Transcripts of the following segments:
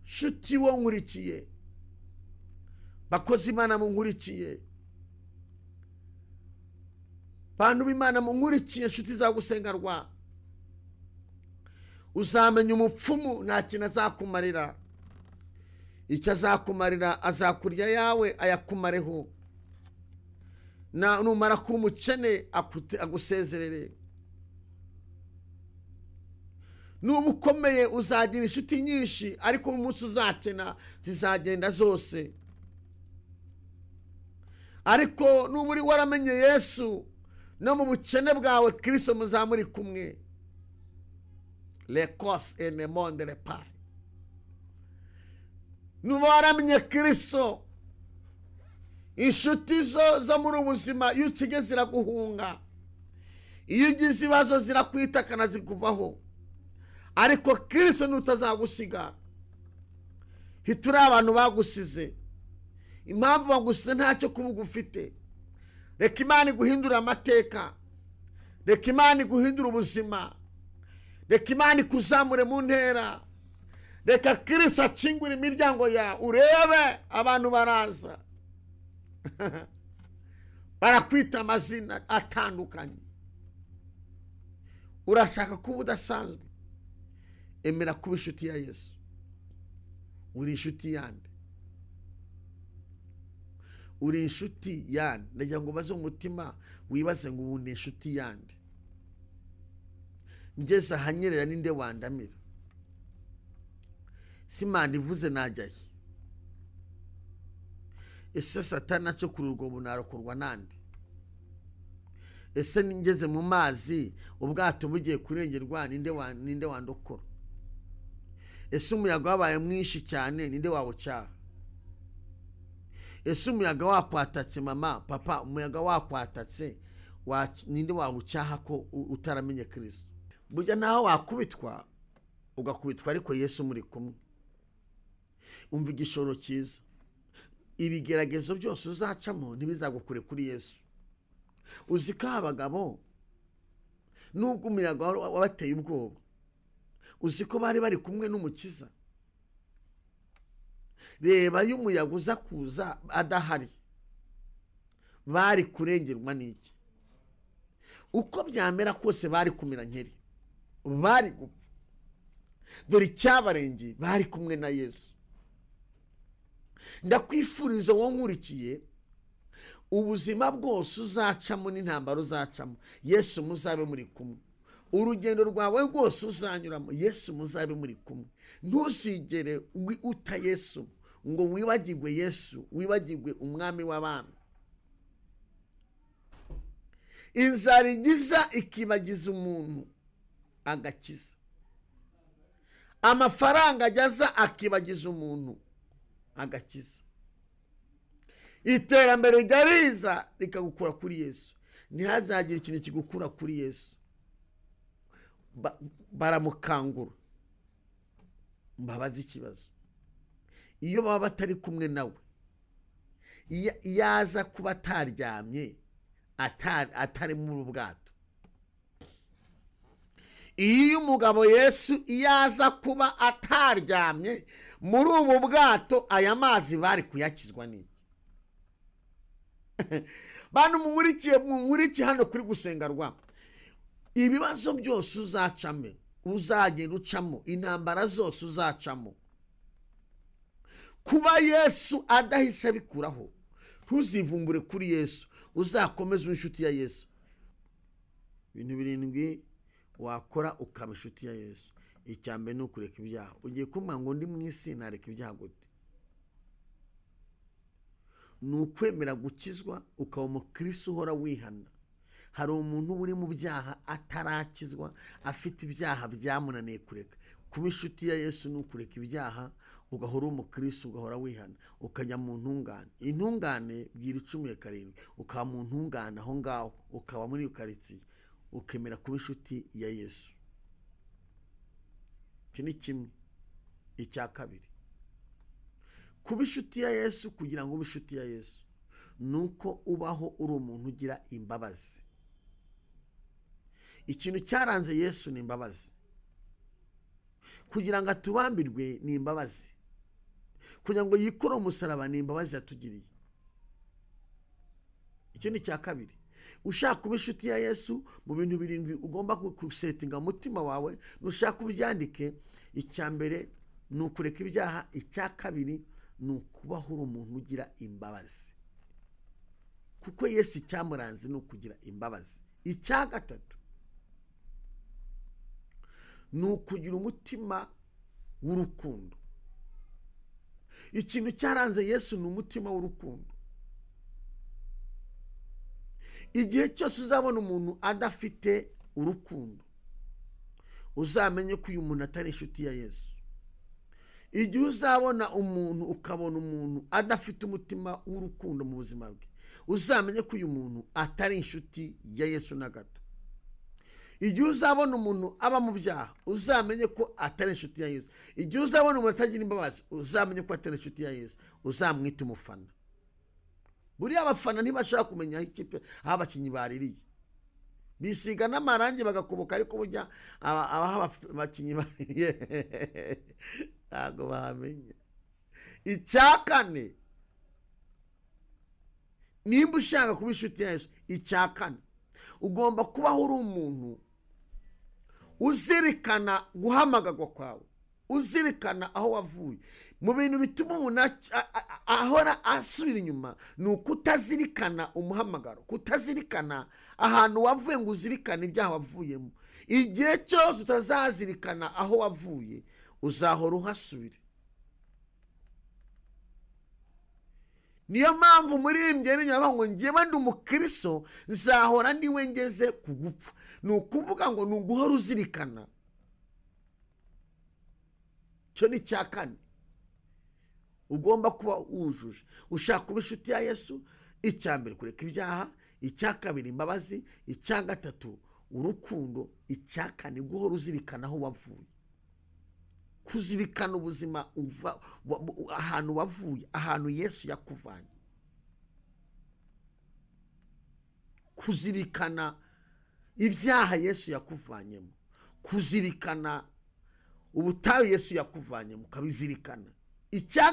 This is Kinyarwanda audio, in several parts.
Shuti wo nkurikiye, bakozi Imana munkurikiye, bantu b'Imana munkurikiye, inshuti za gusenga rwa, uzamenya umupfumu nta kintu azakumarira. Icyo azakumarira azakurya yawe ayakumareho, na numara kuba umukene agusezerere. Nuba ukomeye uzagira inshuti nyinshi, ariko umunsi uzakena zizagenda zose. Ariko nuba uri waramenye Yesu, no mu bukene bwawe Kristo muzamuri kumwe. Lekos ene monde le pai. Nuba waramenye Kristo, inshuti zo muri ubuzima iyo ukige ziraguhunga, iyo ugize ibibazo zirakwitakana zikuvaho, ariko Kristo nutazagusiga. Hituri abantu bagusize, impamvu bagusize ntacyo kuvuga ufite. Reka Imana iguhindura amateka, reka Imana iguhindura ubuzima, reka Imana ikuzamure mu ntera, reka Kristo akingure imiryango yawe, urebe abantu baraza barakwita amazina atandukanye. Urashaka kuba udasanzwe, emera kuba inshuti ya Yesu. Uri inshuti yande? Uri inshuti yande? Ndagira ngo ubaze umutima, wibaze ngo ubu ni inshuti yande? Ngeze ahanyerera ninde wandamira? Simanda ivuze najyahe? Ese Satani aco kuri urwo bunarokorwa nande? Ese ningeze mu mazi ubwato bugiye kurengerwa ninde wandokora? Ese umuyaga wabaye mwinshi cyane ninde wawucyaha? Ese umuyaga wakwatatse mama, papa, umuyaga wakwatatse ninde wawucyaha ko utaramenye Kristo? Burya naho wakubitwa ugakubitwa, ariko Yesu muri kumwe. Umva igishoro cyiza, ibigeragezo byose uzacamo ntibizagukure kuri Yesu. Uzi ko abagabo nubwo umuyaga wabateye ubwoba, uzi ko bari bari kumwe n'Umukiza. Reba iyo umuyaga uza kuza adahari, bari kurengerwa n'iki? Uko byamera kose bari kumira nkeri, bari gupfa. Dore icyabarengeye, bari kumwe na Yesu. Ndakwifuriza wowe nkurikiye, ubuzima bwose uzacamo n'intambara uzacamo, Yesu muzabe muri kumwe. Urugendo rwawe rwose uzanyuramo, Yesu muzabe muri kumwe. Ntuzigere uta Yesu ngo wibagirwe Yesu, wibagirwe umwami w'abami. Inzara igiza ikibagiza umuntu agakiza, amafaranga ajyaza akibagiza umuntu agakiza, iterambere rijya riza rikagukura kuri Yesu. Ntihazagire ikintu kigukura kuri Yesu. Baramukangura, mbabaze ikibazo, iyo baba batari kumwe nawe, yaza kuba ataryamye atari muri ubwato, iyo umugabo Yesu yaza kuba ataryamye muri ubu bwato, aya mazi bari kuyakizwa n'iki? Bantu munkurikiye hano kuri gusenga rwa, ibibazo byose uzacamo, uzagenda ucamo, intambara zose uzacamo, kuba Yesu adahise abikuraho, ntuzivumbure kuri Yesu, uzakomeze inshuti ya Yesu. Ibintu birindwi wakora ukaba inshuti ya Yesu. Icya mbere ni ukureka ibyaha. Ugiye kumva ngo ndi mu isi nareka ibyaha gute? Ni ukwemera gukizwa ukaba umukristo uhora wihana. Hari umuntu uri mu byaha atarakizwa, afite ibyaha byamunaniye kureka. Kuba inshuti ya Yesu ni ukureka ibyaha, ugahora umukristo, ugahora wihana, ukajya mu ntungane. Intungane bwira 17, ukaba mu ntungane aho ngaho, ukaba muri ukaritsiye, ukemera kuba inshuti ya Yesu. Iki ni kimwe. Icya kabiri, kuba inshuti ya Yesu, kugira ngo ube inshuti ya Yesu nuko ubaho uri umuntu ugira imbabazi. Ikintu cyaranze Yesu ni imbabazi. Kugira ngo atubambirwe ni imbabazi. Kugira ngo yikore umusaraba ni imbabazi yatugiriye. Icyo ni icya kabiri. Ushaka kuba inshuti ya Yesu, mu bintu 7 ugomba gusetinga umutima wawe, nushaka ubyandike. Icya mbere ni ukureka ibyaha, icya kabiri ni ukubaho uri umuntu ugira imbabazi, kuko Yesu icyamuranze ni ukugira imbabazi. Icya gatatu ni ukugira umutima w'urukundo. Ikintu cyaranze Yesu ni umutima w'urukundo. Igihe cyose uzabona umuntu adafite urukundo, uzamenye ko uyu muntu atari inshuti ya Yesu. Igihe uzabona umuntu, ukabona umuntu adafite umutima w'urukundo mu buzima bwe, uzamenye ko uyu muntu atari inshuti ya Yesu na gato. Igihe uzabona umuntu aba mu byaha, uzamenye ko atari inshuti ya Yesu. Igihe uzabona umuntu atagira imbabazi, uzamenye ko atari inshuti ya Yesu, uzamwita umufana. Buriya abafana ntibashobora kumenya aho ikipe, aho abakinnyi baririye, bisiga n'amarangi bagakubuka, ariko burya abaha abakinnyi baririye ntabwo bahamenya. Icya kane, nimba ushaka kuba inshuti ya Yesu, icya kane ugomba kubaho uri umuntu uzirikana guhamagarwa kwawe, uzirikana aho wavuye. Mu bintu bituma umuntu ahora asubira inyuma ni ukutazirikana umuhamagaro, kutazirikana ahantu wavuye ngo uzirikane ibyaha wavuyemo. Igihe cyose utazazirikana aho wavuye, uzahora uhasubira. Niyo mpamvu muririmbyi yari ngo njyewe ndi umukristo nzahora ndiwe ngeze ku gupfa. Ni ukuvuga ngo ni uguhora uzirikana. Cyo ni icya kane ugomba kuba wujuje. Ushaka kuba inshuti ya Yesu, icya mbere kureka ibyaha, icya kabiri imbabazi, icya gatatu urukundo, icya kane guhora uzirikana aho wavuye. Kuzirikana ubuzima ahantu wavuye, ahantu Yesu yakuvanye. Kuzirikana ibyaha Yesu yakuvanyemo, kuzirikana ubutayu Yesu yakuvanyemo, ukabizirikana. Icya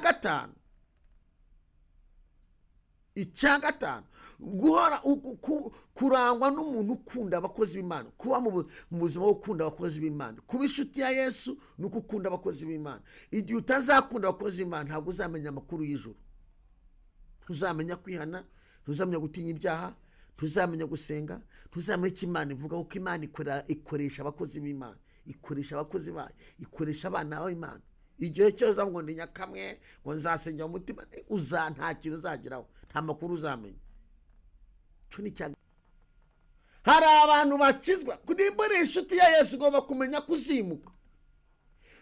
gatanu, guhora kurangwa n'umuntu ukunda abakozi b'Imana, kuba mu buzima bwo gukunda abakozi b'Imana. Kuba inshuti ya Yesu ni uko ukunda abakozi b'Imana. Igihe utazakunda abakozi b'Imana, ntabwo uzamenya amakuru y'ijuru, ntuzamenya kwihana, ntuzamenya gutinya ibyaha, ntuzamenya gusenga, ntuzamenya icyo Imana ivuga, kuko Imana ikoresha abakozi b'Imana, ikoresha abakozi bayo, ikoresha abana b'Imana. Igihe cyose ngo ndi nyakamwe ngo nzasengera umutima, nta kintu uzageraho, nta makuru uzamenya. Hari abantu bakizwa. Nimba uri inshuti ya Yesu, ugomba kumenya kuzimuka.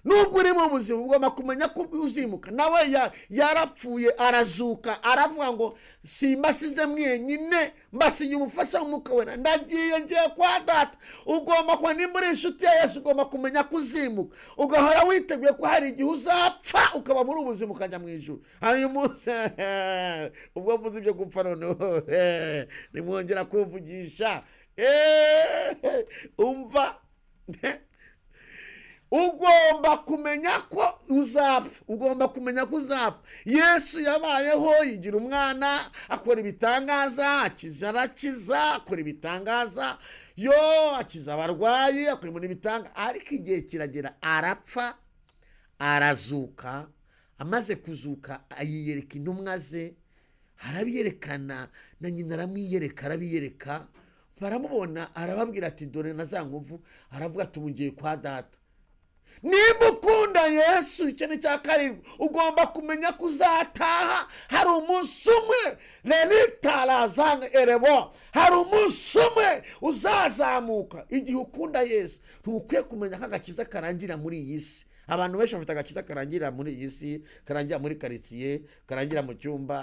Nubwo uri mu buzima, ugomba kumenya ko uzimuka. Nawe yarapfuye arazuka, aravuga ngo simbasize mwenyine, mbasiye umufasha w'Umwuka Wera, ndagiye ngiye kwa Data. Ugomba kuba, nimba uri inshuti ya Yesu, ugomba kumenya kuzimuka, ugahora witeguye ko hari igihe uzapfa ukaba muri ubuzima ukajya mu ijuru. Hari umunsi ubwo mvuze ibyo gupfa, noneho nimwongera kumvugisha, umva. Ugomba kumenya ko uzapfa, ugomba kumenya ko uzapfa. Yesu yabayeho, yigira umwana, akora ibitangaza, akiza, arakiza, akora ibitangaza, yo akiza abarwayi, akora ibintu bitanga, ariko igihe kiragera arapfa, arazuka. Amaze kuzuka ayiyereka intumwa ze, arabiyerekana na nyina aramwiyereka, arabiyereka, baramubona, arababwira ati dore na za nkovu, aravuga ati ubu ngiye kwa Data. Nimba ukunda Yesu, icyo ni icya karindwi, ugomba kumenya ko uzataha. Hari umunsi umwe erebo, hari umunsi umwe uzazamuka. Igihe ukunda Yesu, ntukwiye kumenya ko agakiza karangira muri iyi si. Abantu benshi bafite agakiza karangira muri iyi si, karangira muri karitsiye, karangira mu cyumba.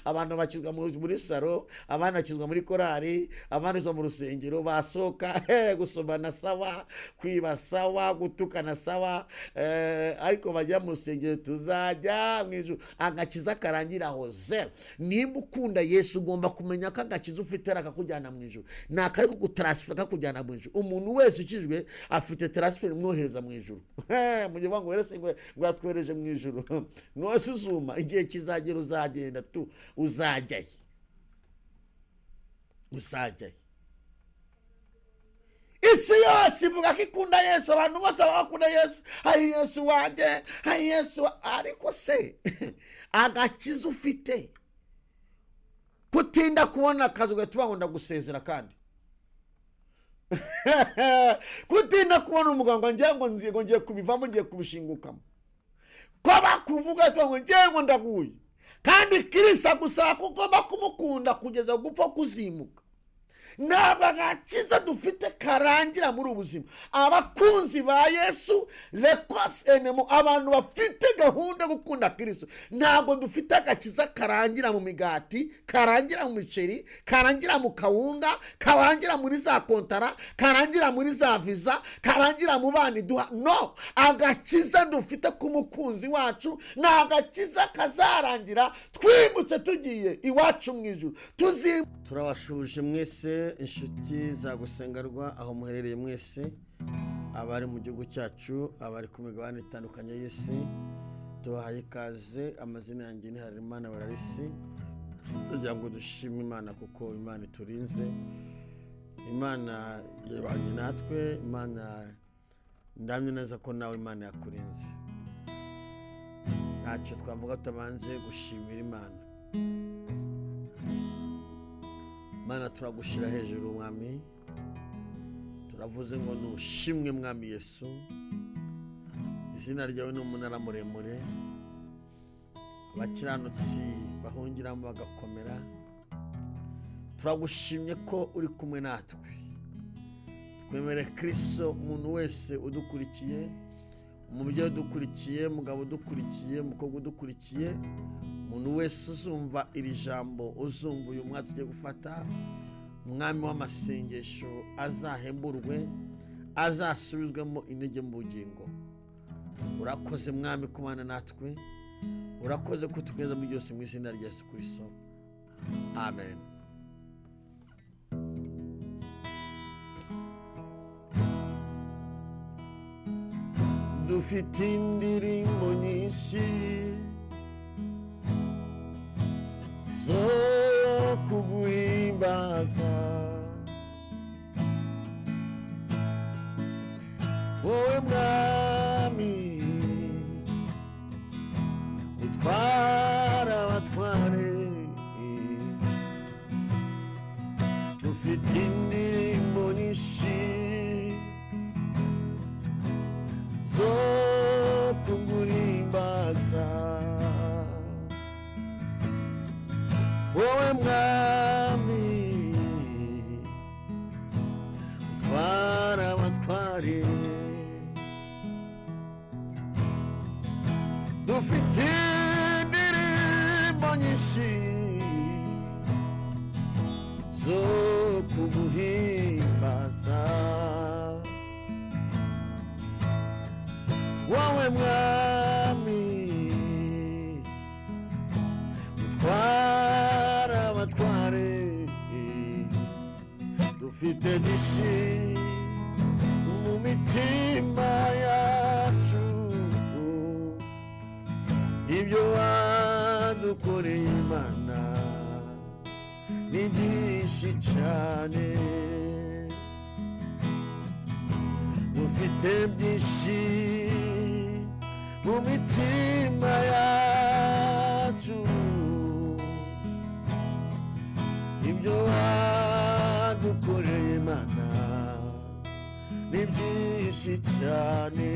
Abantu bakizwa muri saro, abandi bakizwa muri korari, abandi bakizwa mu rusengero, basohoka gusomana sawa, kwiba sawa, gutukana sawa, ariko bajya mu rusengero tuzajya mu ijuru. Agakiza karangira aho zero. Nimba ukunda Yesu, ugomba kumenya ko agakiza ufite ari akakujyana mu ijuru, ni akari kugutransfer kakujyana mu ijuru. Umuntu wese ukijwe afite transfer imwohereza mu ijuru. Mujye ngo werese ngo yatwohereje mu ijuru. Nose uzuma, igihe kizagera uzagenda tu, uzajyayo. Uzajyayo. Isi yose ivuga ko ikunda Yesu, abantu bose bakunda Yesu. Hari Yesu wanjye, hari Yesu, ariko se agakiza ufite kutinda kubona akazi ugahita ngo ndagusezera, kandi kutinda kubona umuganga ngiye ngo ngiye kubivamo, ngiye kubishingukamo, ko bakuvuga ngo ngiye ngo ndaguye, kandi Kristo agusaba ko ugomba kumukunda kugeza gupfa kuzimuka. Ntabwo agakiza dufite karangira muri ubuzima. Abakunzi ba Yesu lekos enemo, abantu bafite gahunda yo gukunda Kristo, ntabwo dufite agakiza karangira mu migati, karangira mu miceri, karangira mu kawunga, karangira muri za kontara, karangira muri za visa, karangira mu bana duha. No, agakiza dufite ku mukunzi wacu ni agakiza kazarangira twimutse tugiye iwacu mu ijuru. Turabashuje mwese inshuti za gusengerwa aho muherereye mwese, abari mu gihugu cyacu, abari ku migabane itandukanye y'isi, tubahaye ikaze. Amazina yanjye ni Harerimana Bararisi. Tugira ngo dushime Imana kuko Imana iturinze, Imana yabanye natwe, Imana ndamye neza ko nawe Imana yakurinze. Ntacyo twavuga tubanze gushimira Imana. Mana turagushira hejuru mwami, turavuze ngo nushimwe mwami Yesu. Izina ryawe ni umunara muremure, abakiranutsi bahungiramo bagakomera. Turagushimye ko uri kumwe natwe. Twemere Kristo umuntu wese udukurikiye, umubyeyi udukurikiye, umugabo udukurikiye, umukobwa udukurikiye, umuntu wese uzumva iri jambo, uzumva uyu mwaka tugiye gufata, umwami w'amasengesho azahemburwe, azasubizwemo intege mu bugingo. Urakoze mwami kubana natwe, urakoze kutugeza mu byose mu izina rya Yesu Kristo, amen. Dufite indirimbo nyinshi zo kuguhimbaza, wowe mwami utwara abatware. Dufite indirimbo nyinshi zo kuguhimbaza, wowe mwami utwara abatware. Dufite indirimbo nyinshi zo kuguhimbaza, wowe mwami utwara abatware. Dufite byinshi mu mitima yacu, ibyo wadukoreye Imana ni byinshi cyane. Dufite byinshi mu mitima yacu, ibyo wadukoreye Imana ni byinshi cyane.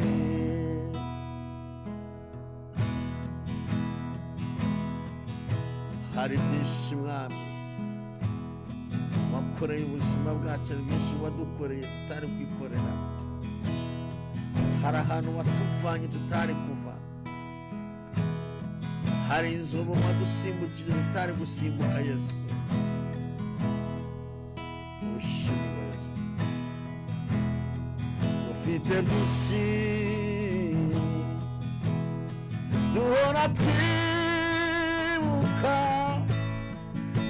Hari byinshi mwami wakoreye ubuzima bwacu, hari byinshi wadukoreye tutari kwikorera, hari ahantu watuvanye tutari kuva, hari inzobo wadusimbukije tutari gusimbuka. Yesu ushimwe Yesu. Dufite byinshi duhora twibuka,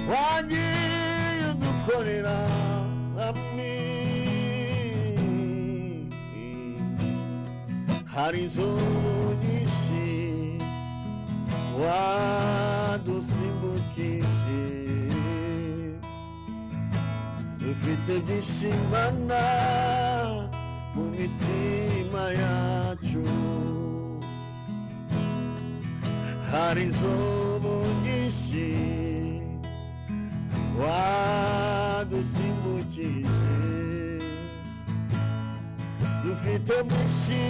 wagiye udukorera mwami. Hari inzobo nyinshi wadusimbukije, dufite byinshi Mana mu mitima yacu. Hari inzobo nyinshi wadusimbukije, dufite byinshi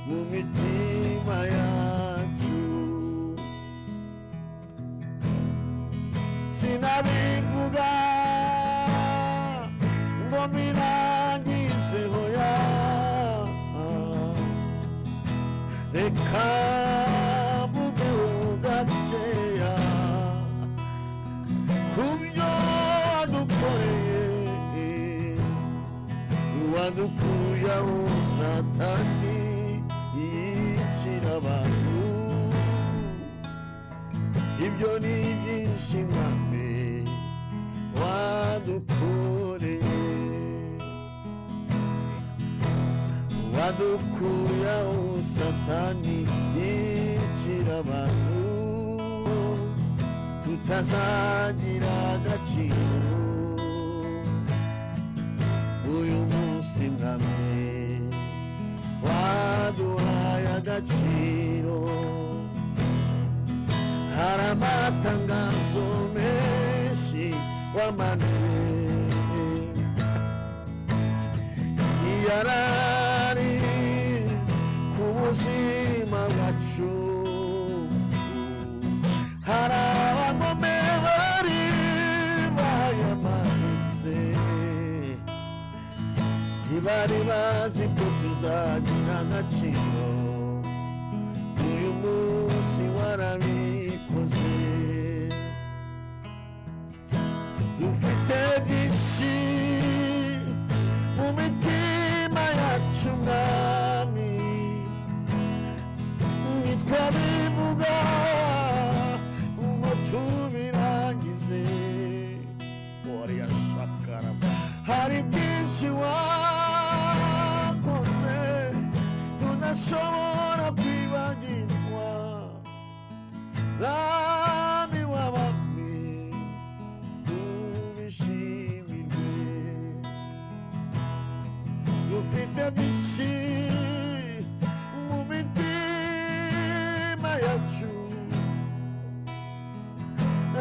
mu mitima yacu. Sinabivuga ngo mbirangize, hoya, reka mvugeho gakeya ku byo wadukoreye. Wadukuye aho Satani yicira abantu, ibyo ni byinshi Mwami wadukoreye. Wadukuye aho Satani yicira abantu, tutazagira agaciro. Uyu munsi Mwami waduhaye agaciro. Hari amatangazo menshi wamanuye, yarari ku buzima bwacu. Hari abagome bari bayamanitse, ntibari bazi ko tuzagira agaciro. Uyu munsi warabikoze. Dufite byinshi mu mitima yacu Mwami, ntitwabivuga ngo tubirangize. Hari byinshi wakoze tudashobora kwibagirwa, Mwami w'abami ubishimirwe. Dufite byinshi mu mitima yacu,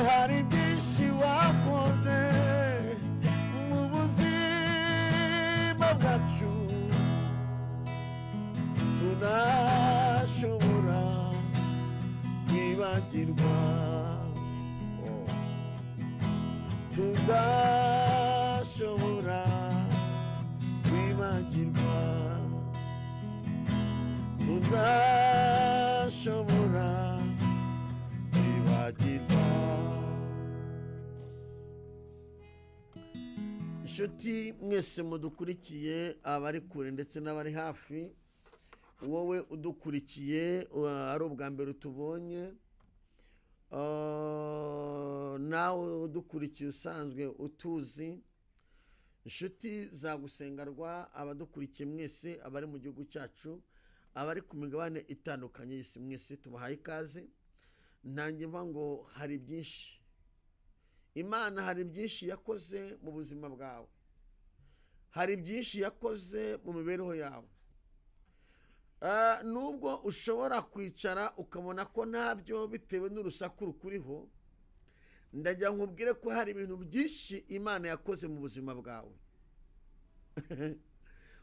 hari byinshi wakoze mu buzima bwacu tudashobora kwibagirwa, tudashobora kwibagirwa, tudashobora kwibagirwa. Inshuti mwese mudukurikiye, abari kure ndetse n'abari hafi, wowe udukurikiye ari ubwa mbere utubonye, nawe udukurikiye usanzwe utuzi, inshuti za Gusengerwa, abadukurikiye mwese, abari mu gihugu cyacu, abari ku migabane itandukanye y'isi, mwese tubahaye ikaze. Ntange mva ngo hari byinshi Imana, hari byinshi yakoze mu buzima bwawe, hari byinshi yakoze mu mibereho yawe. Nubwo ushobora kwicara ukabona ko ntabyo bitewe n'urusaku rukuriho, ndajya nkubwire ko hari ibintu byinshi Imana yakoze mu buzima bwawe.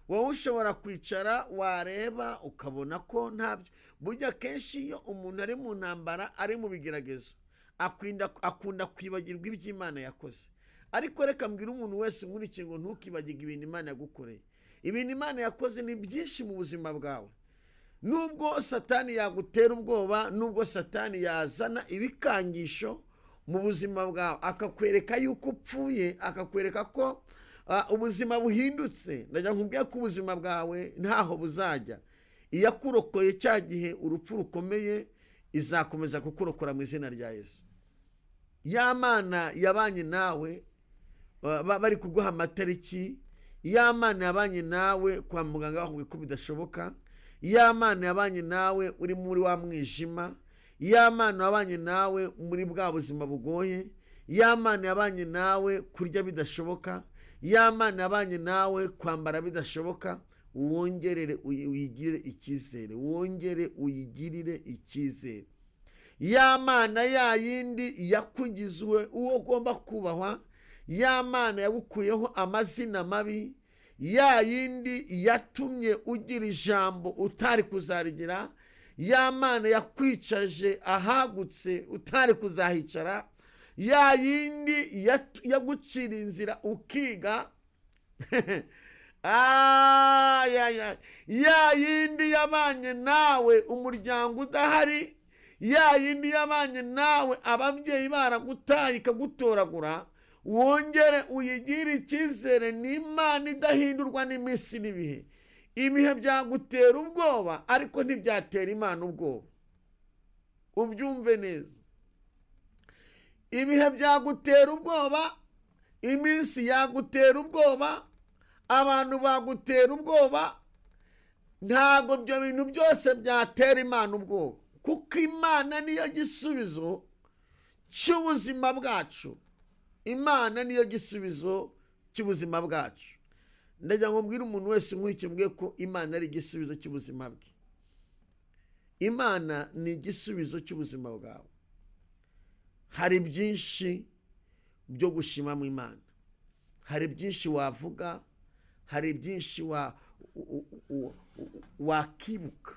Wowe ushobora kwicara wareba ukabona ko ntabyo. Burya kenshi iyo umuntu ari mu ntambara, ari mu bigeragezo, akunda kwibagirwa iby'Imana yakoze. Ariko reka mbwira umuntu wese nkurikiye ngo ntukibagirwe ibintu Imana yagukoreye. Ibintu Imana yakoze ni byinshi mu buzima bwawe. Nubwo Satani yagutera ubwoba, nubwo Satani yazana ibikangisho mu buzima bwawe, akakwereka yuko upfuye, akakwereka ko ubuzima buhindutse, ndajya nkubwira ko ubuzima bwawe ntaho buzajya. Iyakurokoye cya gihe urupfu rukomeye, izakomeza kukurokora mu izina rya Yesu. Ya Mana yabanye nawe bari kuguha amatariki, ya Mana yabanye nawe kwa muganga bakubwiye ko bidashoboka, Ya Mana yabanye nawe uri muri wa mwijima, ya Mana yabanye nawe muri bwa buzima bugoye, ya Mana yabanye nawe kurya bidashoboka, ya Mana yabanye nawe kwambara bidashoboka, wongerere uyigirire icyizere, wongere uyigirire icyizere. Ya Mana ya yindi yakugizwe uwo ugomba kubahwa, ya Mana yagukuyeho amazina mabi, ya yindi yatumye ugira ijambo utari kuzarigira, ya Mana yakwicaje ahagutse utari kuzahicara, ya yindi yagucira inzira ukiga, ya yindi yabanye nawe umuryango udahari, ya yindi yabanye nawe ababyeyi baragutaye ikagutoragura, wongere uyigire icyizere. Ni Imana idahindurwa n'iminsi n'ibihe. Ibihe byagutera ubwoba ariko ntibyatera Imana ubwoba, ubyumve neza. Ibihe byagutera ubwoba, iminsi yagutera ubwoba, abantu bagutera ubwoba, ntabwo ibyo bintu byose byatera Imana ubwoba, kuko Imana niyo gisubizo cy'ubuzima bwacu. Imana niyo gisubizo cy'ubuzima bwacu. Ndagira ngo mbwire umuntu wese nkurikiye mbwiye ko Imana ari igisubizo cy'ubuzima bwe. Imana ni igisubizo cy'ubuzima bwawe. Hari byinshi byo gushima mu Imana, hari byinshi wavuga, hari byinshi wakibuka.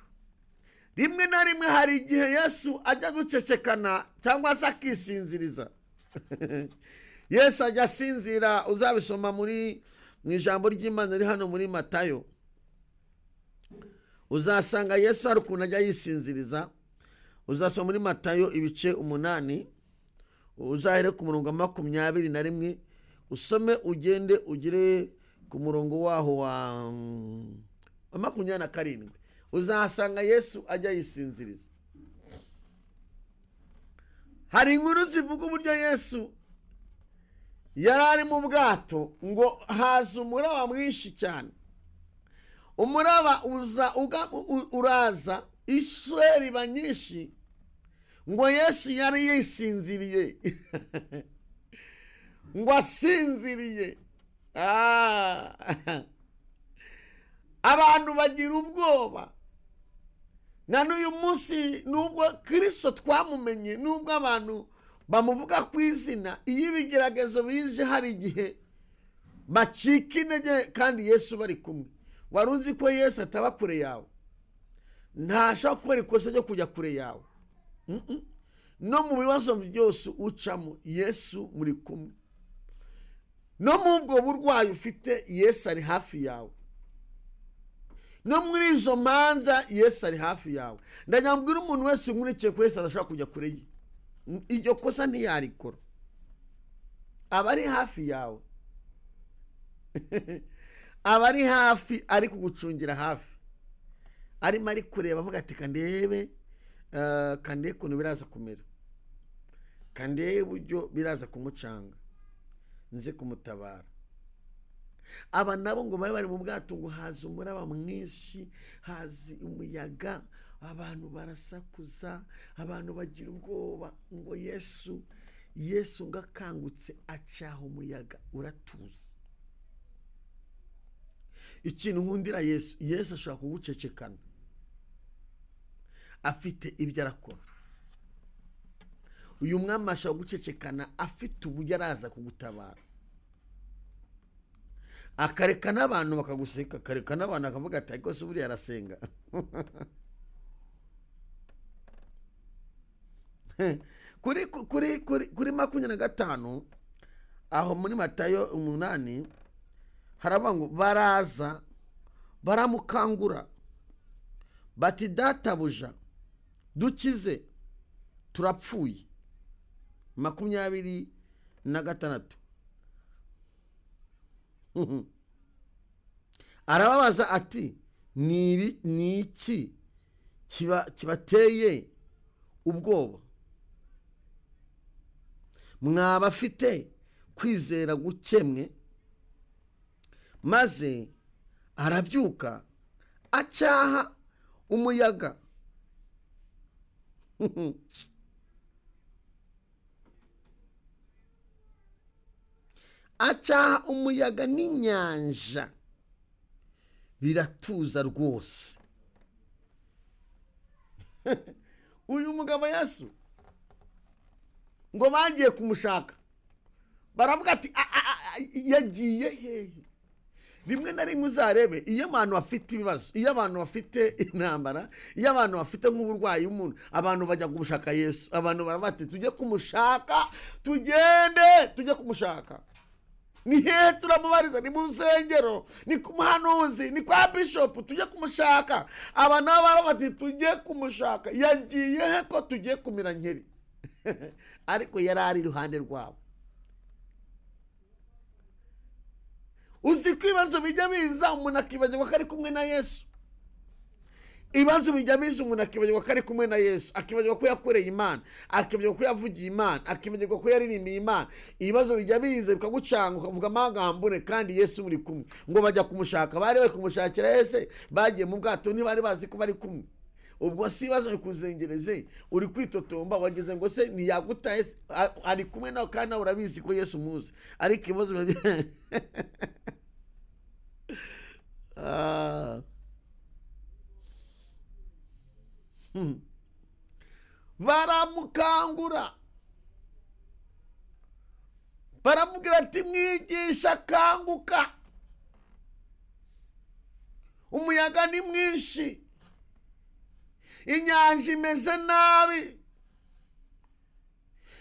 Rimwe na rimwe hari igihe Yesu ajya gucecekana cyangwa se akisinziriza. Yesu ajya asinzira, uzabisoma muri mu ijambo ry'Imana riri hano muri Matayo, uzasanga Yesu hari ukuntu ajya yisinziriza. Uzasoma muri Matayo ibice 8, uzahere ku murongo 21, usome ugende ugere ku murongo waho wa 27, uzasanga Yesu ajya yisinziriza. Hari inkuru zivuga uburyo Yesu yari ari mu bwato, ngo haza umuraba mwinshi cyane. Umuraba uza uraza, isweri iba nyinshi, ngo Yesu yari yisinziriye. Ngo asinziriye. Abantu bagira ubwoba. Na n'uyu munsi nubwo Kristo twamumenye, nubwo abantu bamuvuga ku izina, iyo ibigeragezo bije hari igihe bacika intege kandi Yesu bari kumwe. Wari uzi ko Yesu ataba kure yawe? Ntashobora kubera ikosa ryo kujya kure yawe. No mu bibazo byose ucamo Yesu muri kumwe. No mu bwo burwayi ufite Yesu ari hafi yawe. No muri izo manza Yesu ari hafi yawe. Ndagira mbwira umuntu wese nkurikiye ko Yesu adashobora kujya kure ye. Iryo kosa ntiyarikora, aba ari hafi yawe. Aba ari hafi, ari kugucungira hafi, arimo ari kureba avuga ati kandebe, kandebe ukuntu biraza kumera, kandebe uburyo biraza kumucanga, nze kumutabara. Aba nabo ngo babe bari mu bwato, ngo haza umuraba mwinshi, haza umuyaga, abantu barasakuza, abantu bagira ubwoba, ngo Yesu ngo akangutse acyaha umuyaga uratuza. Ikintu nkundira Yesu, Yesu ashobora kugucecekana afite ibyo arakora. Uyu mwami ashobora gucecekana afite uburyo araza kugutabara, akareka n'abantu bakaguseka, akareka n'abantu bakavuga ati ariko se buriya arasenga. Kuri kuri kuri kuri 25 aho muri Matayo 8 haravuga ngo baraza baramukangura bati databuja dukize turapfuye. 26 arababaza ati ni iki kibateye ubwoba? Mwaba afite kwizera gukemwe? Maze arabyuka acyaha Umuyaga acyaha umuyaga n'inyanja biratuza rwose. Uyu mugabo Yesu ngo bagiye kumushaka baravuga ati yagiye hehe? Rimwe na rimwe uzarebe iyo abantu bafite ibibazo, iyo abantu bafite intambara, iyo abantu bafite nk'uburwayi, umuntu abantu bajya kumushaka Yesu. Abantu baravuga ati tujye kumushaka, tugende tujye kumushaka. Ni hehe turamubariza? Ni mu rusengero, ni ku muhanuzi, ni kwa bishop, tujye kumushaka. Aba nabo baravuga ati tujye kumushaka, yagiye he ko tugiye kumira nkeri? Ariko yari ari iruhande rwabo. Uzi ko ibibazo bijya biza umuntu akibagirwa ko ari kumwe na Yesu. Ibibazo bijya biza umuntu akibagirwa ko ari kumwe na Yesu, akibagirwa ko yakoreye Imana, akibagirwa ko yavugiye Imana, akibagirwa ko yaririmbye Imana. Ibibazo bijya biza bikagucanga ukavuga amagambure kandi Yesu muri kumwe. Ngo bajya kumushaka, bari bari kumushakira ese bagiye mu bwato ntibari bazi ko bari kumwe. Ubwo si ibibazo bikuzengereze, uri kwitotomba wageze ngo se ntiyagutaye, ari kumwe nawe kandi nawe urabizi ko Yesu umuzi. Ariko ibibazo baramukangura baramubwira ati mwigisha kanguka, umuyaga ni mwinshi, inyanja imeze nabi,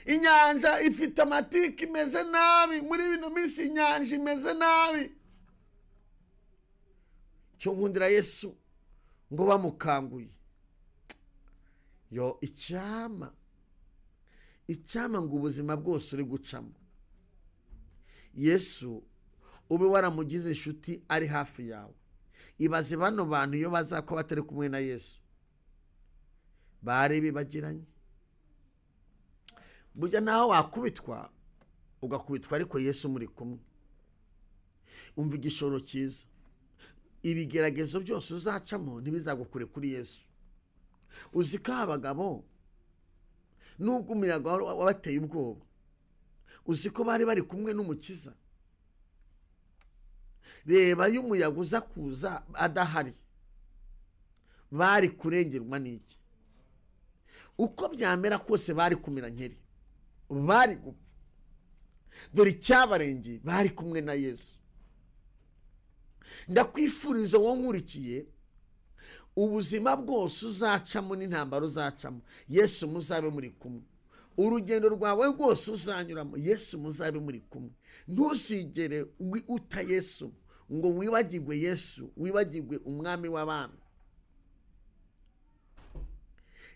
inyanja ifite amatike imeze nabi, muri bino minsi inyanja imeze nabi. Cyo nkundira Yesu ngo bamukanguye. Yo icyama ngo ubuzima bwose uri gucamo Yesu ube waramugize inshuti ari hafi yawe. Ibaze bano bantu iyo bazako batari kumwe na Yesu bari bibagiranye. Burya naho wakubitwa ugakubitwa ariko Yesu muri kumwe. Umva igishoro cyiza, ibigeragezo byose uzacamo ntibizagukure kuri Yesu. Uzi ko abagabo nubwo umuyaga wabateye ubwoba, uzi ko bari bari kumwe n'Umukiza. Reba iyo umuyaga uza kuza adahari bari kurengerwa n'iki? Uko byamera kose bari kumira nkeri, bari gupfa. Dore icyabarengeye, bari kumwe na Yesu. Ndakwifuriza wowe nkurikiye, ubuzima bwose uzacamo n'intambara uzacamo, Yesu muzabe muri kumwe. Urugendo rwawe rwose uzanyuramo, Yesu muzabe muri kumwe. Ntuzigere uta Yesu ngo wibagirwe Yesu, wibagirwe umwami w'abami.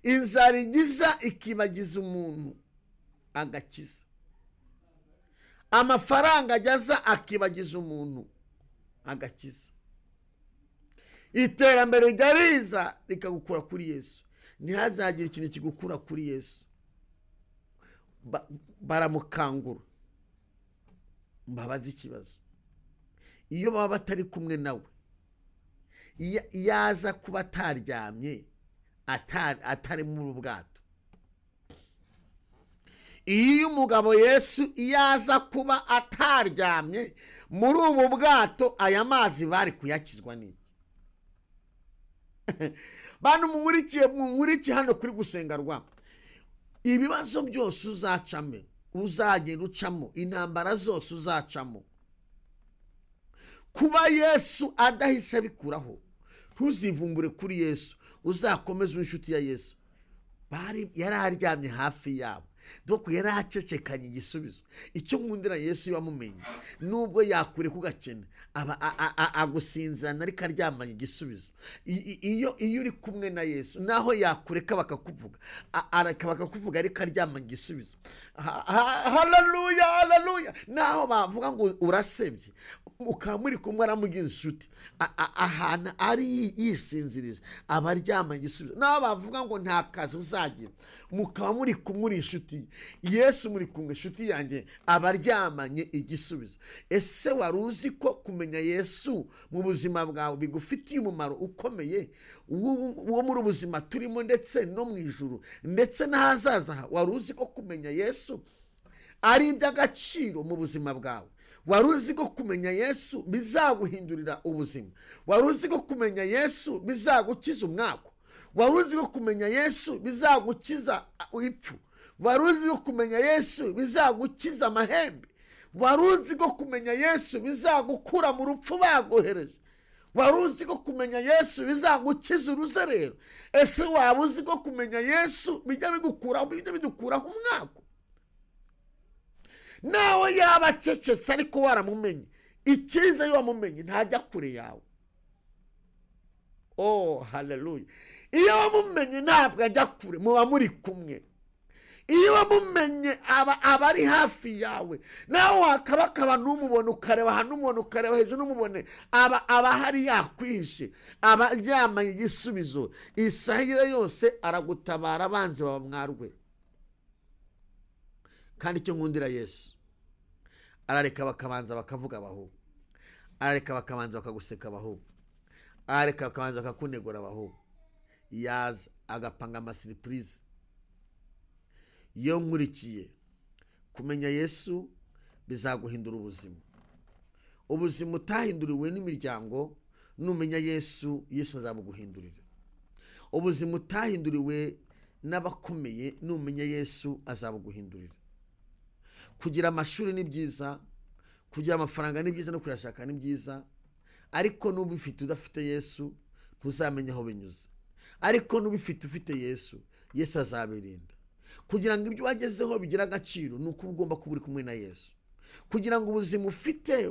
Inzara igiza ikibagiza umuntu agakiza, amafaranga ajyaza akibagiza umuntu agakiza, iterambere rijya riza rikagukura kuri Yesu. Ntihazagire ikintu kigukura kuri Yesu. Baramukangura mbabaza ikibazo, iyo baba batari kumwe nawe, yaza kuba ataryamye atari muri ubwato, iyo umugabo Yesu yaza kuba ataryamye muri ubu bwato, aya mazi bari kuyakizwa n'iki? Bantu munkurikiye hano kuri gusenga rwa, ibibazo byose uzacamo, uzagenda ucamo, intambara zose uzacamo, kuba Yesu adahise abikuraho, ntuzivumbure kuri Yesu, uzakomeze inshuti ya Yesu. Bari yari aryamye hafi yabo, doko yari acecekanye igisubizo. Icyo nkundira Yesu yamumenye, nubwo yakure kugakena aba agusinzana ariko aryamanye igisubizo. Iyo uri kumwe na Yesu, naho yakureka bakakuvuga, areka bakakuvuga ariko aryamanye igisubizo. Haleluya, haleluya. Naho bavuga ngo urasebye, Mukaba muri kumwe aramugira inshuti. Ahantu ari yisinziriza aba aryamanye igisubizo. Naho bavuga ngo nta kazi uzagira, mukaba muri kumwe uri inshuti Yesu, muri kumwe inshuti yanjye, aba aryamanye igisubizo. Ese wari uzi ko kumenya Yesu mu buzima bwawe bigufitiye umumaro ukomeye wo muri ubuzima turimo ndetse no mu ijuru ndetse n'ahazaza? Wari uzi ko kumenya Yesu ari iby'agaciro mu buzima bwawe? Wari uzi ko kumenya Yesu bizaguhindurira ubuzima? Wari uzi ko kumenya Yesu bizagukiza umwaka? Wari uzi ko kumenya Yesu bizagukiza ipfu? Wari uzi ko kumenya Yesu bizagukiza amahembe? Wari uzi ko kumenya Yesu bizagukura mu rupfu bagohereje? Wari uzi ko kumenya Yesu bizagukiza uruzerero? Ese waba uzi ko kumenya Yesu bijya bidukuraho umwaka? Nawe yaba acecetse ariko waramumenye, icyiza iyo wamumenye ntajya kure yawe. Oh haleluya! Iyo wamumenye ntabwo ajya kure, muba muri kumwe. Iyo wamumenye aba ari hafi yawe. Nawe wakabakaba n'umubone, ukareba ahantu umubone, ukareba hejuru n'umubone, aba hari yakwihishe, aba aryamanye igisubizo. Isaha yose aragutabara, abanzi baba mwarwe. Kandi icyo nkundira Yesu, arareka bakabanza bakavuga abaho, arareka bakabanza bakaguseka abaho, arareka bakabanza bakakunegura abaho, yaza agapanga amasiripurize. Iyo nkurikiye kumenya Yesu bizaguhindura ubuzima. Ubuzima utahinduriwe n'imiryango, numenya Yesu, Yesu azabuguhindurira. Ubuzima utahinduriwe n'abakomeye, numenya Yesu azabuguhindurira. Kugira amashuri ni byiza, kugira amafaranga ni byiza, no kuyashaka ni byiza, ariko n'ubifite udafite Yesu ntuzamenya aho binyuze. Ariko n'ubifite ufite Yesu, Yesu azabirinda. Kugira ngo ibyo wagezeho bigira agaciro ni uko ugomba kuba uri kumwe na Yesu. Kugira ngo ubuzima ufite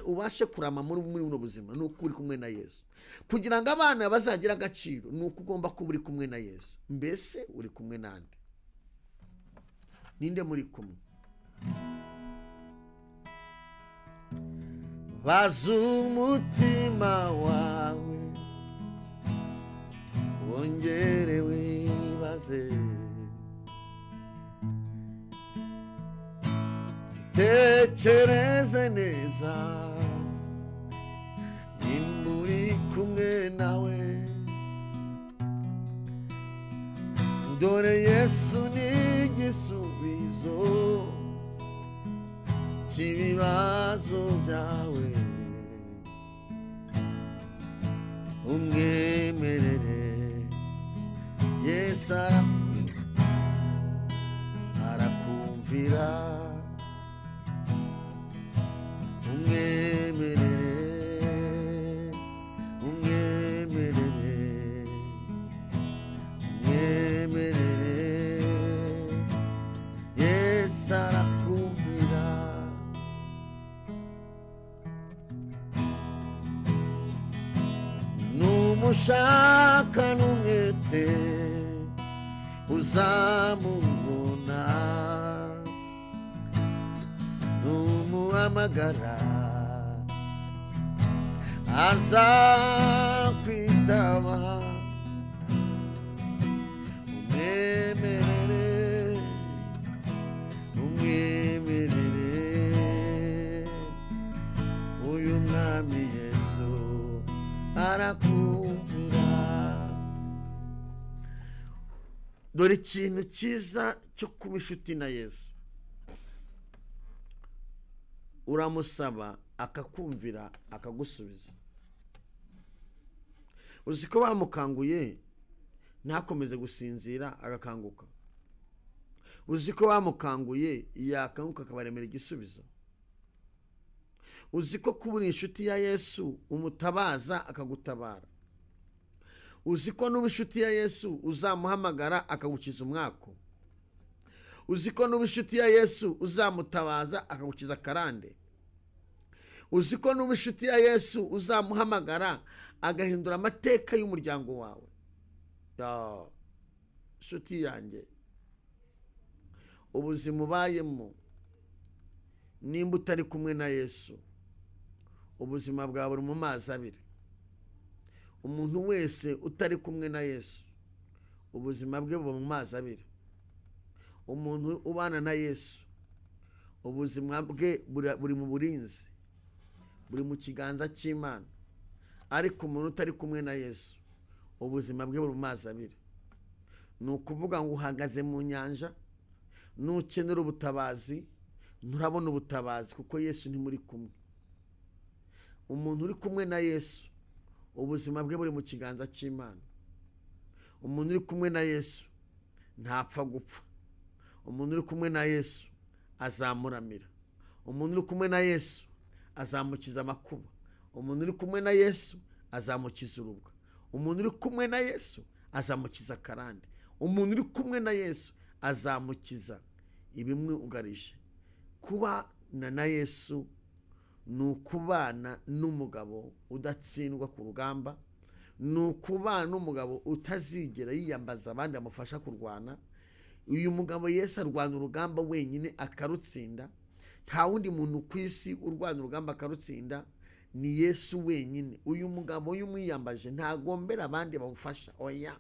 ubashe kurama muri buno buzima ni uko uri kumwe na Yesu. Kugira ngo abana bazagira agaciro ni uko ugomba kuba uri kumwe na Yesu. Mbese uri kumwe nande? Ninde muri kumwe? Baza umutima wawe wongere wibaze, tekereze neza nimba uri kumwe nawe. Dore Yesu ni igisubizo cy'ibibazo byawe, umwemerere Yesu arakumvira. Umwemerere, umwemerere, umwemerere, Yesu arakumvira. Numushaka n'umwete uzamubona, numuhamagara azakwitaba. Umwemerere, umwemerere, uyu mwami Yesu arakumvira. Dore ikintu cyiza cyo kuba inshuti na Yesu, uramusaba akakumvira akagusubiza. Uzi ko bamukanguye ntakomeze gusinzira agakanguka? Uzi ko bamukanguye yakanguka akabaremera igisubizo? Uzi ko kuba inshuti ya Yesu umutabaza akagutabara? Uzi ko nuba inshuti ya Yesu uzamuhamagara akagukiza umwako? Uzi ko nuba inshuti ya Yesu uzamutabaza akagukiza karande? Uzi ko nuba inshuti ya Yesu uzamuhamagara agahindura amateka y'umuryango wawe? Inshuti yanjye, ubuzima ubayemo nimba utari kumwe na Yesu Ubuzima bwawe buri mu mazi abiri. Umuntu wese utari kumwe na Yesu, ubuzima bwe buba mu mazi abiri. Umuntu ubana na Yesu, ubuzima bwe buri mu burinzi, buri mu kiganza cy'Imana. Ariko umuntu utari kumwe na Yesu, ubuzima bwe buri mu mazi abiri. Ni ukuvuga ngo uhagaze mu nyanja, nukenera ubutabazi nturabona ubutabazi kuko Yesu ntimuri kumwe. Umuntu uri kumwe na Yesu, ubuzima bwe buri mu kiganza cy'Imana. Umuntu uri kumwe na Yesu ntapfa gupfa. Umuntu uri kumwe na Yesu azamuramira. Umuntu uri kumwe na Yesu azamukiza amakuba. Umuntu uri kumwe na Yesu azamukiza urubwa. Umuntu uri kumwe na Yesu azamukiza karande. Umuntu uri kumwe na Yesu azamukiza ibimwugarije. Kubana na Yesu ni ukubana n'umugabo udatsindwa ku rugamba, ni ukubana n'umugabo utazigera yiyambaza abandi bamufasha kurwana. Uyu mugabo Yesu arwana urugamba wenyine akarutsinda. Nta wundi muntu ku isi urwana urugamba akarutsinda, ni Yesu wenyine. Uyu mugabo iyo umwiyambaje ntagombera abandi bamufasha, oya,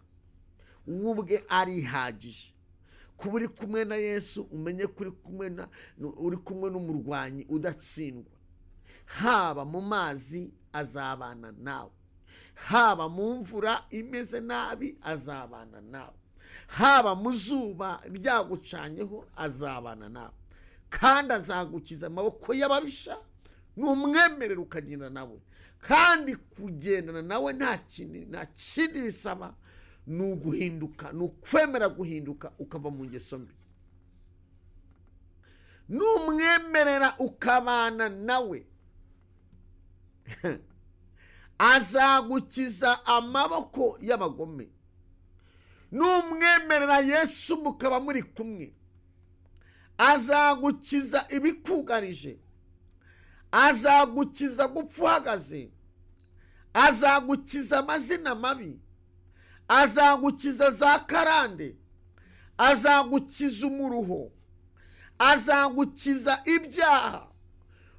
we ubwe arihagije. Kuba uri kumwe na Yesu, umenye ko uri kumwe n'umurwanyi udatsindwa. Haba mu mazi azabana nawe, haba mu mvura imeze nabi azabana nawe, haba mu zuba ryagucanyeho azabana nawe, kandi azagukiza amaboko y'ababisha. Numwemerera ukagenda nawe. Kandi kugendana nawe nta kindi bisaba, ni uguhinduka, ni ukwemera guhinduka ukava mu ngeso mbi. Numwemerera ukabana nawe, azagukiza amaboko y'abagome. Numwemerera Yesu mukaba muri kumwe, azagukiza ibikugarije, azagukiza gupfa uhagaze, azagukiza amazina mabi, azagukiza za karande, azagukiza umuruho, azagukiza ibyaha.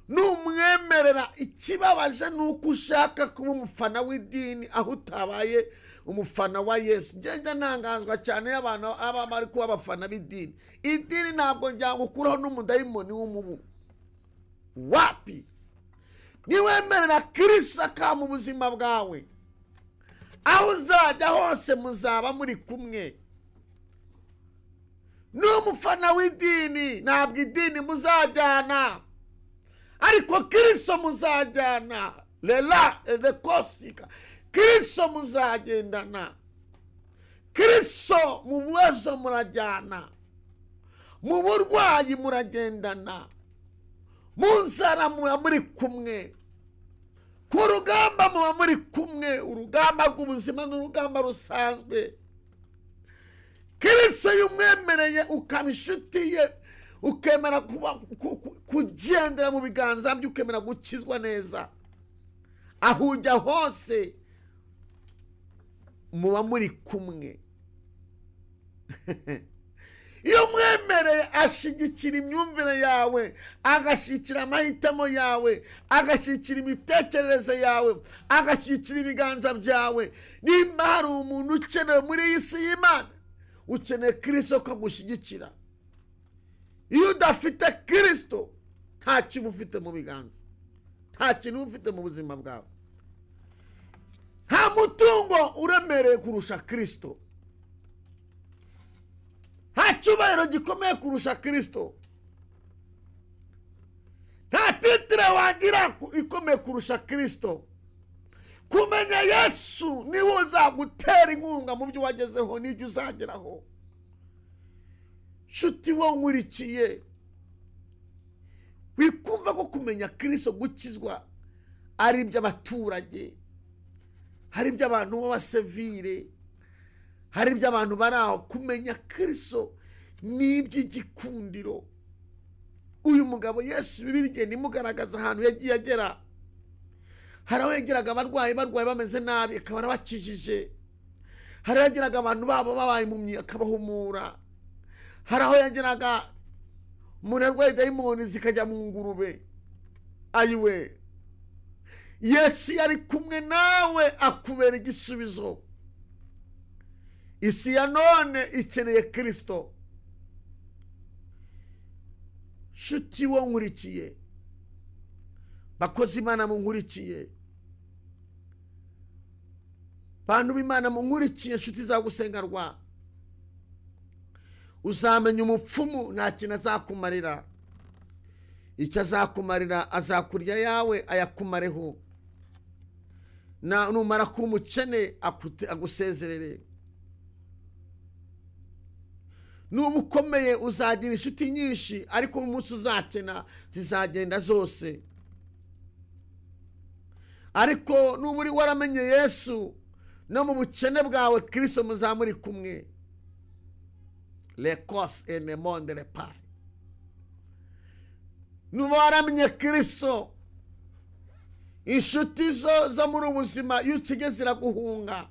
Numwemerera, ikibabaje ni uko ushaka kuba umufana w'idini aho utabaye umufana wa Yesu. Njye ntangazwa cyane y'abantu aba bari kuba abafana b'idini. Idini ntabwo ryagukuraho n'umudayimoni w'umubu. Wapi? Niwemerera Kristo akaba mu buzima bwawe, aho uzajya hose muzaba muri kumwe. N'umufana w'idini, ntabwo idini muzajyana, ariko Kristo muzajyana. Lela rekosika, Kristo muzagendana. Kristo mu bibazo murajyana, mu burwayi muragendana, mu nzara muba muri kumwe, ku rugamba muba muri kumwe. Urugamba rw'ubuzima n'urugamba rusanzwe. Kristo yumwemereye ukaba inshuti ye, ukemera kugendera mu biganza bye, ukemera gukizwa neza, aho ujya hose muba muri kumwe. Iyo mwemereye ashyigikira imyumvire yawe, agashyigikira amahitamo yawe, agashyigikira imitekerereze yawe, agashyigikira ibiganza byawe. Nimba hari umuntu ukenewe muri iyi si y'Imana, ukeneye Kristo ko agushyigikira. Iyo udafite Kristo, nta kintu ufite mu biganza, nta kintu ufite mu buzima bwawe. Nta mutungo uremereye kurusha Kristo, nta cyubahiro gikomeye kurusha Kristo, nta titire wagira ikomeye kurusha Kristo. Kumenya Yesu niwe uzagutera inkunga mu byo wagezeho n'ibyo uzageraho. Nshuti wowe nkurikiye, wikumva ko kumenya Kristo gukizwa ari iby'abaturage, hari iby'abantu b'abasivile, hari iby'abantu bari aho. Kumenya Kristo ni iby'igikundiro. Uyu mugabo Yesu, Bibiliya igenda imugaragaza ahantu yagiye agera. Hari aho yageraga abarwayi barwaye bameze nabi akaba arabakijije. Hari aho yageraga abantu babo babaye impumyi akabahumura. Hari aho yageraga umuntu arwaye dayimoni zikajya mu ngurube. Ayiwe, Yesu yari kumwe nawe akubera igisubizo. Isi ya none ikeneye Kristo. Shuti wo nkurikiye, bakozi Imana munkurikiye, bantu b'Imana munkurikiye, nshuti za gusengerwa, uzamenya umupfumu nta kintu azakumarira. Icyo azakumarira azakurya yawe ayakumareho, na numara kuba umukene agusezerere. Nuba ukomeye uzagira inshuti nyinshi, ariko umunsi uzakena zizagenda zose. Ariko nuba uri waramenye Yesu, no mu bukene bwawe Kristo muzamuri kumwe. Lekos enemonde lepai. Nuba waramenye Kristo, inshuti zo muri ubuzima iyo ukige ziraguhunga,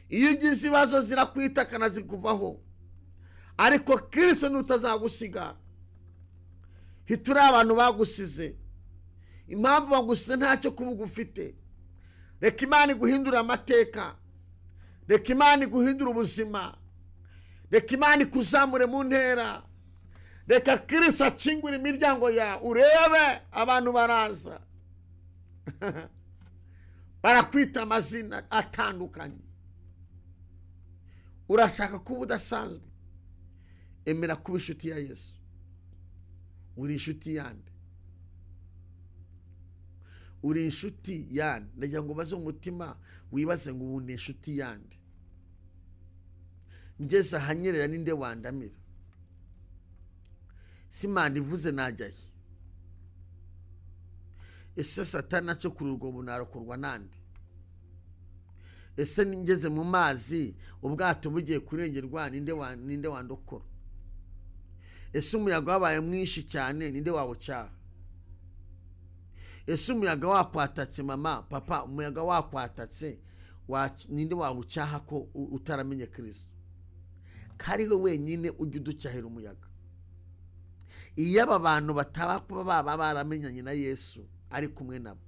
iyo ugize ibibazo zirakwitakana zikuvaho, ariko Kristo ntutazagusiga. Hituri abantu bagusize, impamvu bagusize ntacyo kuvuga ufite. Reka Imana iguhindure amateka, reka Imana iguhindure ubuzima, reka Imana ikuzamure mu ntera, reka Kristo akingure imiryango yawe urebe abantu baraza barakwita amazina atandukanye. Urashaka kuba udasanzwe, emera kuba inshuti ya Yesu. Uri inshuti yande? Uri inshuti yande? Ndagira ngo ubaze umutima wibaze ngo ubu ni inshuti yande? Ngeze ahanyerera ninde wandamira? Simana ivuze najyahe? Ese Satani aco kuri urwo bunarokorwa nande? Ese ningeze mu mazi ubwato bugiye kurengerwa ninde wandokora? Ese umuyaga wabaye mwinshi cyane ninde wawucyaha? Ese umuyaga wakwatatse mama, papa, umuyaga wakwatatse ninde wawucyaha ko utaramenye Kristo? Kari we wenyine ujya uducyahira umuyaga. Iyo aba bantu bataba kuba baba baramenyanye na Yesu ari kumwe nabo,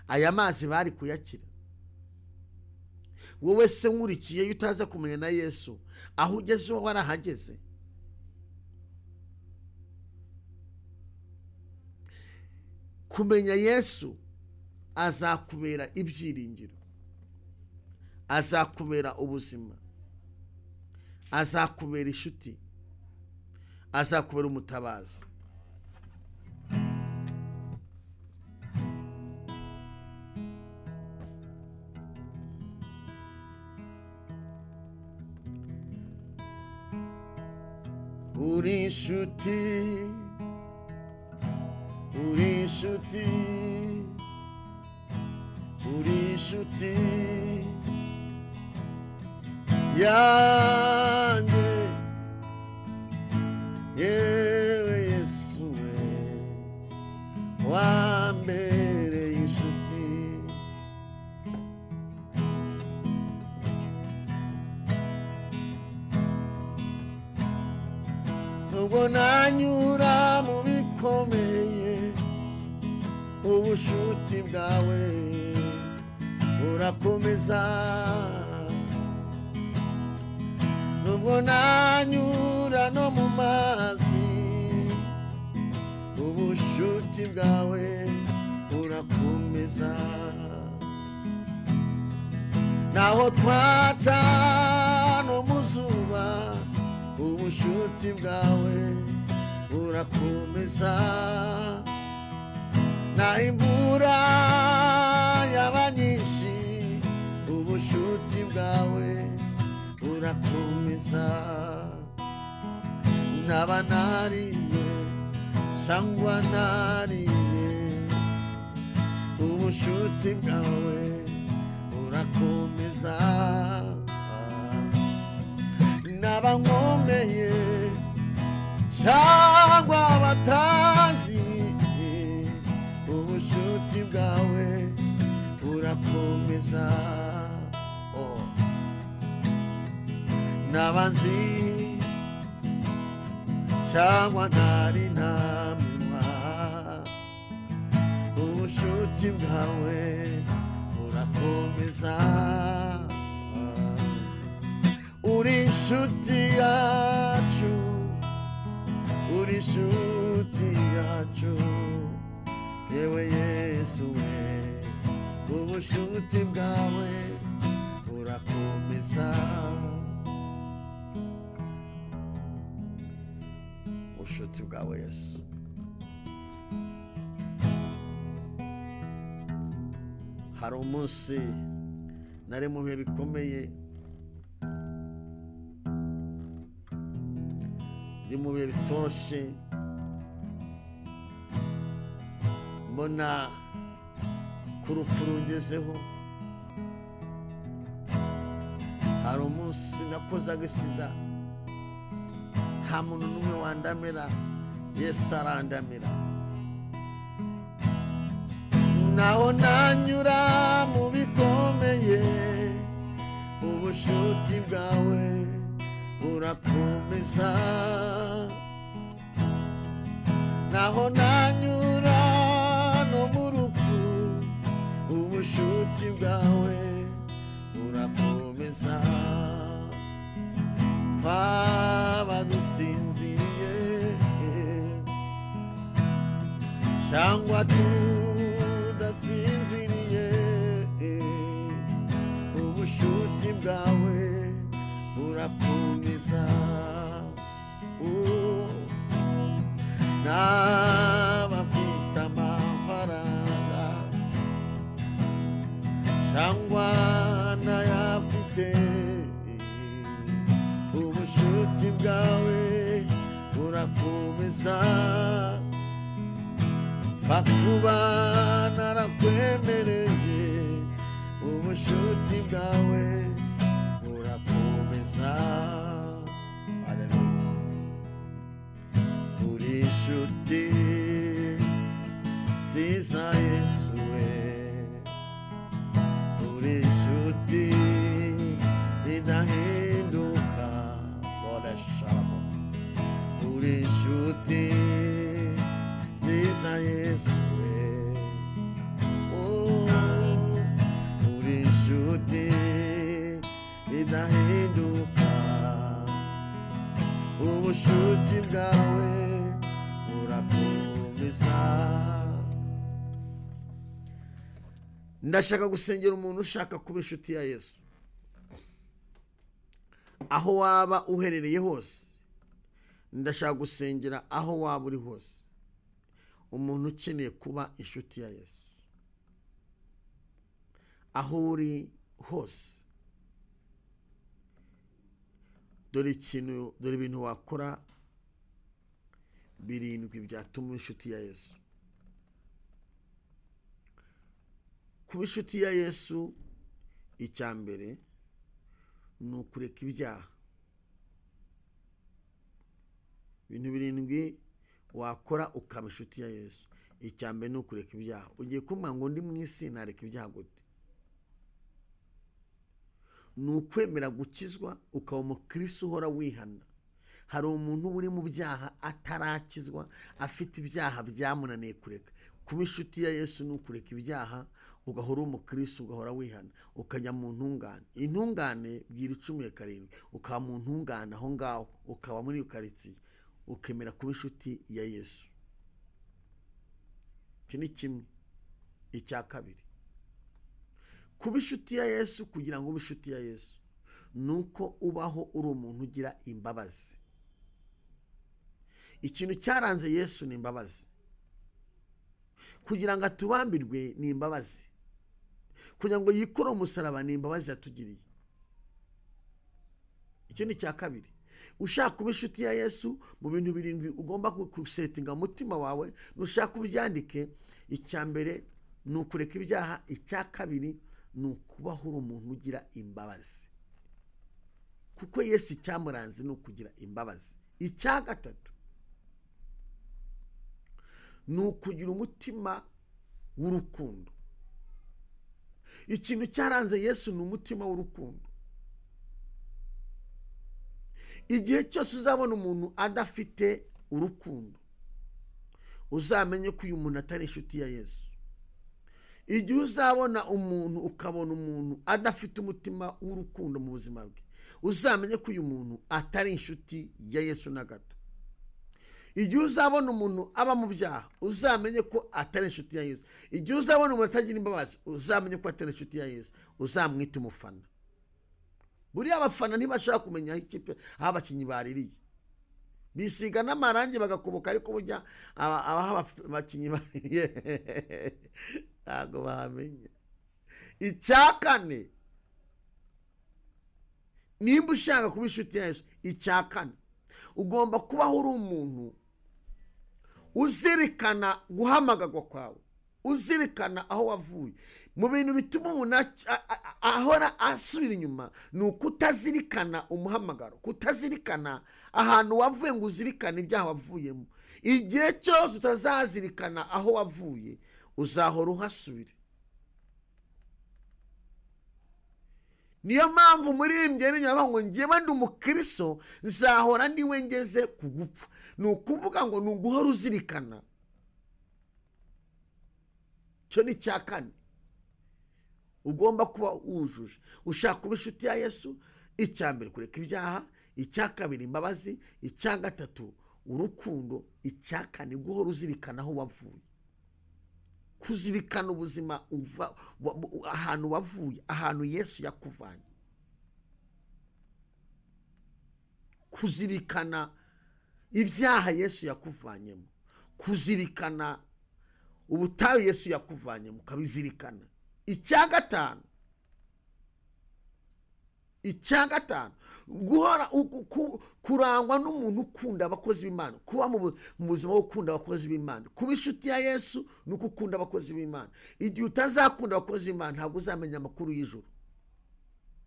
aya mazi bari kuyakira. Wowe se nkurikiye iyo utaza kumenya na Yesu, aho ugeze uba warahageze. Kumenya Yesu azakubera ibyiringiro, azakubera ubuzima, azakubera inshuti, azakubera umutabazi. Uri inshuti, uri inshuti, uri inshuti yanjye, yewe Yesu we wambereye inshuti. Nubwo nanyura mu bikomeye, ubushuti bwawe burakomeza. Nubwo nanyura no mu mazi, ubushuti bwawe burakomeza. Naho twaca no mu zuba, ubushuti bwawe burakomeza. Na imvura yaba nyinshi, ubushuti bwawe burakomeza. Naba nariye cyangwa nariye, ubushuti bwawe burakomeza. Naba nkomeye cyangwa batazi, ubushuti bwawe burakomeza. Naba nzi cyangwa ntari ntamenwa, Ubushuti bwawe burakomeza. Uri inshuti yacu, uri inshuti yacu, yewe Yesu we, ubushuti bwawe burakomeza. Ubushuti bwawe Yesu. Hari umunsi nari mu bihe bikomeye, ndi mu bihe bitoroshye, mbona ko urupfu rungezeho. Hari umunsi nakozaga sida, nta muntu n'umwe wandamira, Yesu arandamira. Naho nanyura mu bikomeye, ubushuti bwawe burakomeza. Naho nanyura no mu rupfu, ubushuti bwawe burakomeza. Twaba dusinziriye cyangwa tudasinziriye, ubushuti bwawe burakomeza. N'abafite amafaranga cyangwa n'ayafite, ubushuti bwawe burakomeza. Pfa kuba narakwemereye, ubushuti bwawe burakomeza. Haleluya. Uri inshuti nziza Yesu we, uri inshuti idahinduka. Uri inshuti nziza Yesu we, oh, uri inshuti idahinduka. Ubushuti bwawe burakomeza. Ndashaka gusengera umuntu ushaka kuba inshuti ya Yesu. Aho waba uherereye hose, ndashaka gusengera aho waba uri hose, umuntu ukeneye kuba inshuti ya Yesu. Aho uri hose, dore ikintu, dore ibintu wakora birindwi byatuma inshuti ya Yesu. Kuba inshuti ya Yesu, icya mbere ni ukureka ibyaha. Ibintu birindwi wakora ukaba inshuti ya Yesu. Icya mbere ni ukureka ibyaha. Ugiye kumva ngo ndi mu isi nareka ibyaha gute? Ni ukwemera gukizwa ukaba umukristo uhora wihana. Hari umuntu uri mu byaha atarakizwa, afite ibyaha byamunaniye kureka. Kuba inshuti ya Yesu ni ukureka ibyaha, ugahora umukristo, ugahora wihana, ukajya mu ntungane. Intungane bwira 17, ukaba mu ntungane aho ngaho, ukaba muri karitsiye, ukemera kuba inshuti ya Yesu. Icyo ni kimwe. Icya kabiri, kuba inshuti ya Yesu, kugira ngo ube inshuti ya Yesu nuko ubaho uri umuntu ugira imbabazi. Ikintu cyaranze Yesu ni imbabazi. Kugira ngo atubambirwe ni imbabazi. Kugira ngo yikore umusaraba ni imbabazi yatugiriye. Icyo ni icya kabiri. Ushaka kuba inshuti ya Yesu, mu bintu birindwi ugomba gusetinga umutima wawe, nushaka ubyandike. Icya mbere ni ukureka ibyaha, icya kabiri ni ukubaho uri umuntu ugira imbabazi. Kuko Yesu icyamuranze ni ukugira imbabazi. Icya gatatu ni ukugira umutima w'urukundo. Ikintu cyaranze Yesu ni umutima w'urukundo. Igihe cyose uzabona umuntu adafite urukundo, uzamenye ko uyu muntu atari inshuti ya Yesu. Igihe uzabona umuntu, ukabona umuntu adafite umutima w'urukundo mu buzima bwe, uzamenye ko uyu muntu atari inshuti ya Yesu na gato. Igihe uzabona umuntu aba mu byaha, uzamenye ko atari inshuti ya Yesu. Igihe uzabona umuntu atagira imbabazi, uzamenye ko atari inshuti ya Yesu, uzamwita umufana. Buriya abafana ntibashobora kumenya aho ikipe, aho abakinnyi baririye, bisiga n'amarangi bagakubuka, ariko burya abaha abakinnyi baririye ntabwo bamenya. Icya kane, nimba ushaka kuba inshuti ya Yesu, icya kane ugomba kubaho uri umuntu uzirikana guhamagarwa kwawe, uzirikana aho wavuye. Mu bintu bituma umuntu ahora asubira inyuma ni ukutazirikana umuhamagaro, kutazirikana ahantu wavuye ngo uzirikane ibyaha wavuyemo. Igihe cyose utazazirikana aho wavuye, uzahora uhasubira. Niyo mpamvu muririmbyi yari ngo ngewe ndi umukristo nzahora ndiwe ngeze ku gupfa. Ni ukuvuga ngo ni uguhora uzirikana. Cyo ni icya kane ugomba kuba wujuje ushaka kuba inshuti ya Yesu. Icya mbere kureka ibyaha, icya kabiri imbabazi, icya gatatu urukundo, icya kane guhora uzirikana aho wavuye, kuzirikana ubuzima ahantu wavuye, ahantu Yesu yakuvanye, kuzirikana ibyaha Yesu yakuvanyemo, kuzirikana ubutayu Yesu yakuvanyemo, ukabizirikana. Icya gatanu, guhora kurangwa n'umuntu ukunda abakozi b'Imana, kuba mu buzima bwo gukunda abakozi b'Imana. Kuba inshuti ya Yesu ni uko ukunda abakozi b'Imana. Igihe utazakunda abakozi b'Imana, ntabwo uzamenya amakuru y'ijuru,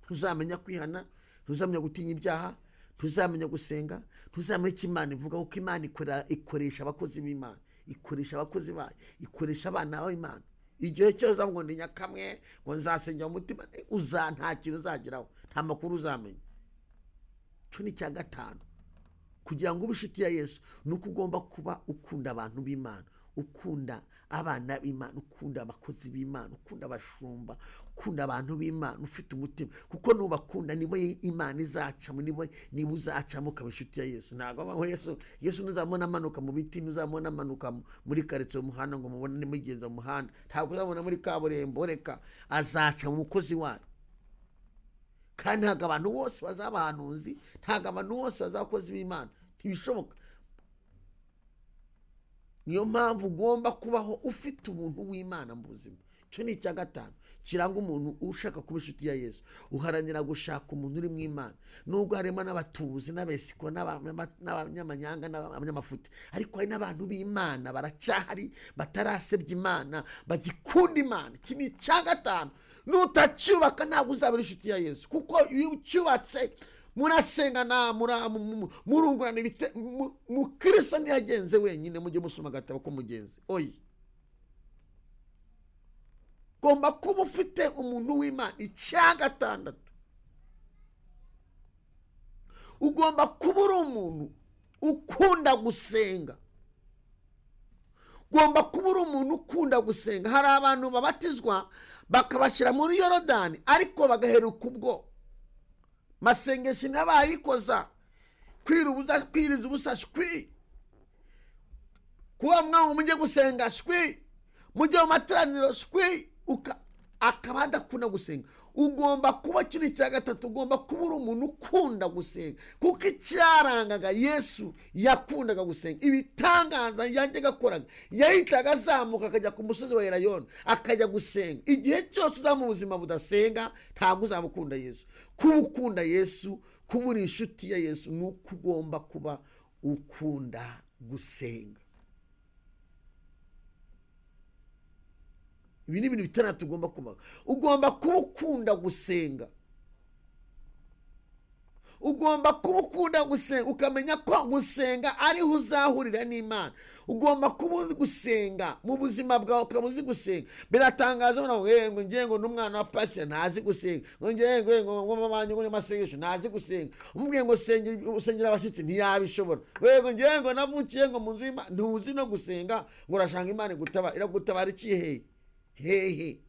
ntuzamenya kwihana, ntuzamenya gutinya ibyaha, ntuzamenya gusenga, ntuzamenya icyo Imana ivuga, kuko Imana ikoresha abakozi b'Imana, ikoresha abakozi bayo, ikoresha abana b'Imana. Igihe cyose ngo ndi nyakamwe ngo nzasengera umutima, nta kintu uzageraho, nta makuru uzamenya. Cyo ni icya gatanu. Kugira ngo ube inshuti ya Yesu ni uko ugomba kuba ukunda abantu b'Imana, ukunda abana b'Imana, ukunda abakozi b'Imana, ukunda abashumba, ukunda abantu b'Imana, ufite umutima, kuko nubakunda nibo Imana izacamo, nibo uzacamo ukaba inshuti ya Yesu. Ntabwo aho Yesu ntuzamubona amanuka mu biti, ntuzamubona amanuka muri karitsiye umuhanda ngo mubone mugenza mu muhanda, ntabwo uzamubona muri kaburimbo, reka azaca mu mukozi wayo. Kandi ntabwo abantu bose bazaba abahanuzi, ntabwo abantu bose bazaba abakozi b'Imana, ntibishoboka. Niyo mpamvu ugomba kubaho ufite ubuntu w'Imana mu buzima. Cyo ni icya gatanu kiranga umuntu ushaka kuba inshuti ya Yesu. Uharanira gushaka umuntu uri mu Imana, nubwo harimo n'abatubuzi n'abesiko n'abanyamanyanga n'abanyamafuti, ariko hari n'abantu b'Imana baracyahari, batarasebya Imana, bagikunda Imana. Iki ni icya gatanu. Nutacyubaka ntabwo uzaba inshuti ya Yesu, kuko iyo ucyubatse murasengana, murungurana ibite. Mukristo ntiyagenze wenyine, mujye musoma agatabo k'umugenzi. Oya, ugomba kuba ufite umuntu w'Imana. Icya gatandatu, ugomba kuba uri umuntu ukunda gusenga. Ugomba kuba uri umuntu ukunda gusenga. Hari abantu babatizwa bakabashyira muri Yorodani, ariko bagaheruka ubwo masengesho n'abayikoza, kwiriza ubusa shwi, kuba mwangu mujye gusenga shwi, mujye mu materaniro shwi, akaba adakunda gusenga. Ugomba kuba, kino icya gatatu, ugomba kuba uri umuntu ukunda gusenga, kuko icyarangaga Yesu yakundaga gusenga. Ibitangaza yajyaga akoraga, yahitaga azamuka akajya ku musozi wa Elayono akajya gusenga. Igihe cyose uzaba mu buzima budasenga, ntabwo uzaba ukunda Yesu. Kuba ukunda Yesu, kuba uri inshuti ya Yesu, ni uko ugomba kuba ukunda gusenga. Ibi ni ibintu bitandatu ugomba kuba. Ugomba kuba ukunda gusenga. Ugomba kuba ukunda gusenga, ukamenya ko gusenga ariho uzahurira n'Imana. Ugomba kuba uzi gusenga mu buzima bwawe, ukaba uzi gusenga. Biratangaje ngo ngiye ngo n'umwana wa pastor ntazi gusenga, ngo ngiye ngo mama wanjye ngo masengesho ntazi gusenga, umubwiye ngo usengera abashyitsi ntiyabishobora, ngo ngiye ngo navukiye ngo mu nzu y'Imana ntuzi no gusenga, ngo urashanga Imana igutabara, iragutabara ikiheye? Hehe,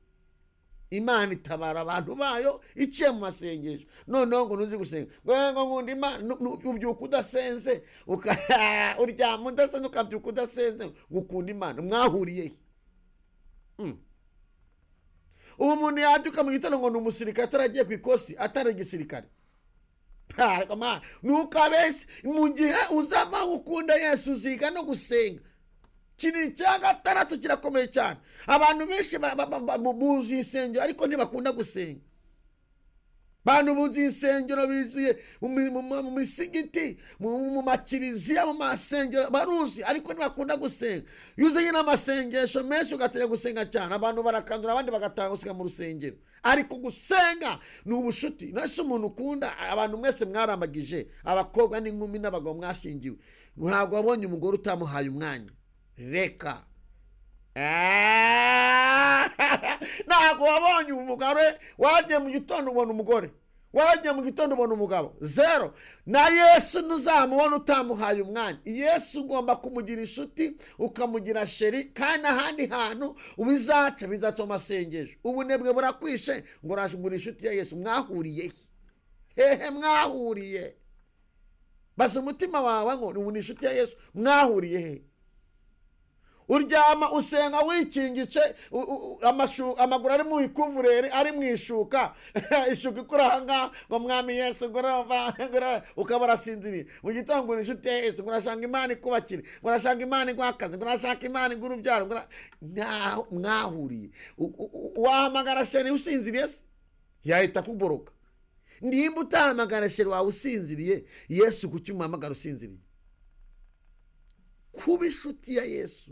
Imana itabara abantu bayo iciye mu masengesho. Noneho ngo ntuzi gusenga, ngo nkunda Imana, ubyuka udasenze, uryama udasenze, ukabyuka udasenze, ngo ukunda Imana. Mwahuriye he? Ubu umuntu yabyuka mu gitondo ngo ni umusirikare ataragiye ku ikosi, atari igisirikare. Ntukabeshye. Mu gihe uzaba ukunda Yesu uziga no gusenga. Kiri icya gatandatu kirakomeye cyane. Abantu benshi buzuye insengero ariko ntibakunda gusenga. Abantu buzuye insengero, bizuye mu misigiti, mu makiriziya, mu masengero baruzi, ariko ntibakunda gusenga. Iyo uzanye n'amasengesho menshi ugatangira gusenga cyane, abantu barakandura, abandi bagatanga gusenga mu rusengero. Ariko gusenga ni ubushuti. Nase umuntu ukunda, abantu mwese mwarambagije, abakobwa n'inkumi n'abagabo mwashingiwe, ntabwo wabonye umugore utamuhaye umwanya. Reka, ntabwo wabonye umugore, wagiye mu gitondo ubona umugore, waragiye mu gitondo ubona umugabo, zero. Na Yesu ntuzamubona utamuhaye umwanya. Yesu ugomba kumugira inshuti, ukamugira sheri, kandi ahandi hantu bizaca, bizaca mu masengesho. Ubunebwe burakwishe ngo urashugura inshuti ya Yesu. Mwahuriye hehe? Mwahuriye? Baza umutima wawe ngo ni inshuti ya Yesu, mwahuriye he? Uryama usenga wikingice, amaguru ari mu ikuvureri, ari mu ishuka, ishuka ikura ahangaha, ngo mwami Yesu ngorova, ukaba urasinziriye. Mu gitondo ngo inshuti ya Yesu, ngo urashaka Imana ikubakire, ngo urashaka Imana iguhe akazi, ngo urashaka Imana iguhe urubyaro, mwahuriye. Wahamagara sheri usinziriye se? Yahita akugoroka. Nimba utahamagara sheri wawe usinziriye, Yesu kuki umuhamagara usinziriye? Kuba inshuti ya Yesu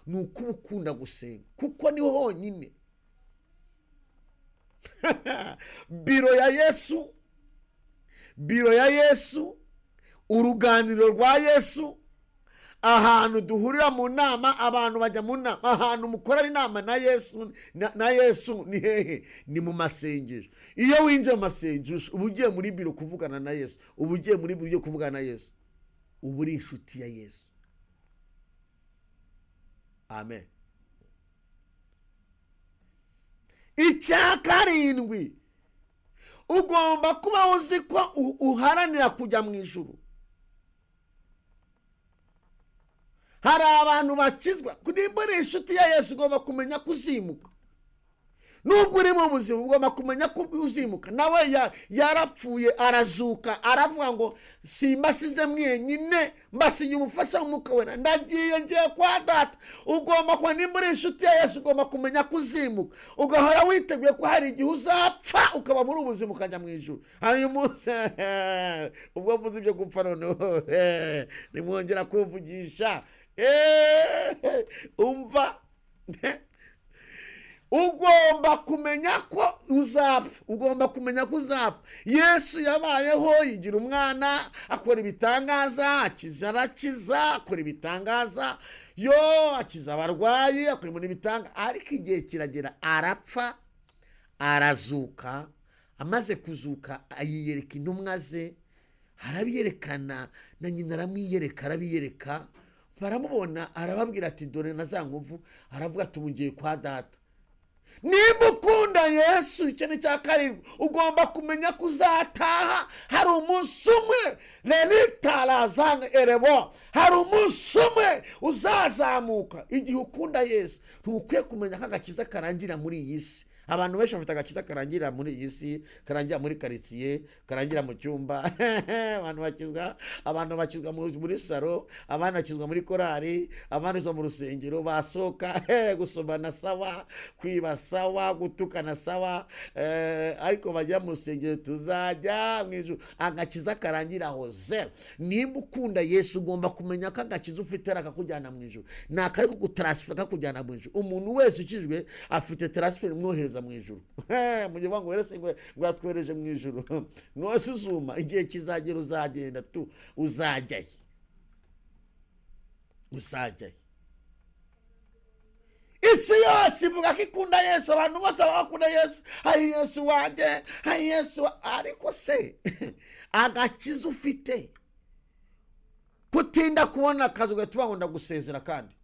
ni ukuba ukunda gusenga, kuko niho honyine biro ya Yesu, biro ya Yesu, uruganiriro rwa Yesu, ahantu duhurira mu nama, abantu bajya mu nama, ahantu mukorera inama na Yesu, na Yesu ni hehe? Ni mu masengesho. Iyo winjiye mu masengesho uba ugiye muri biro kuvugana na Yesu, uba ugiye muri biro kuvugana na Yesu, uba uri inshuti ya Yesu. Amen. Icya karindwi, ugomba kuba uzi ko uharanira kujya mu ijuru. Hari abantu bakizwa, nimba uri inshuti ya Yesu ugomba kumenya kuzimuka. Nubwo uri mu buzima ugomba kumenya ko uzimuka. Nawe yarapfuye arazuka, aravuga ngo simbasize mwenyine, mbasiye umufasha w'Umwuka Wera, ndagiye ngiye kwa Data. Ugomba kuba, nimba uri inshuti ya Yesu ugomba kumenya kuzimuka, ugahora witeguye ko hari igihe uzapfa ukaba muri ubuzima ukajya mu ijuru. Hari umunsi ubwo mvuze ibyo gupfa, noneho nimwongera kumvugisha, umva. Ugomba kumenya ko uzapfa, ugomba kumenya ko uzapfa. Yesu yabayeho yigira umwana, akora ibitangaza, akiza, arakiza, akora ibitangaza, yo akiza abarwayi, akora ibintu bitanga, ariko igihe kiragera arapfa, arazuka. Amaze kuzuka ayiyereka intumwa ze, arabiyerekana, na nyina aramwiyereka, arabiyereka, baramubona, arababwira ati dore na za nkovu, aravuga ati ubu ngiye kwa Data. Nimba ukunda Yesu, icyo ni cya karindwi, ugomba kumenya ko uzataha. Hari umunsi umwe reritarazanga erebo, hari umunsi umwe uzazamuka. Igihe ukunda Yesu ntukwiye kumenya ko agakiza karangira muri iyi si. Abantu benshi bafite agakiza karangira muri iyi si, karangira muri karitsiye, karangira mu cyumba. Abantu bakizwa muri saro, abandi bakizwa muri korari, abandi bakizwa mu rusengero, basohoka gusomana sawa, kwiba sawa, gutukana sawa, ariko bajya mu rusengero tuzajya mu ijuru. Agakiza karangira aho zero. Nimba ukunda Yesu ugomba kumenya ko agakiza ufite akakujyana mu ijuru, ntakari kugutransfer kakujyana mu ijuru. Umuntu wese ukijwe afite transfer imwohereza mu ijuru. Mujye ngo werese ngo yatwereje mu ijuru. Ntusuzuma, igihe kizagera uzagenda tu, uzajyayo, uzajyayo. Isi yose ivuga ko ikunda Yesu, abantu bose bakunda Yesu, hari Yesu wanjye, hari Yesu. Ariko se agakiza ufite, kutinda kubona akazi ugahita ubona gusezera, kandi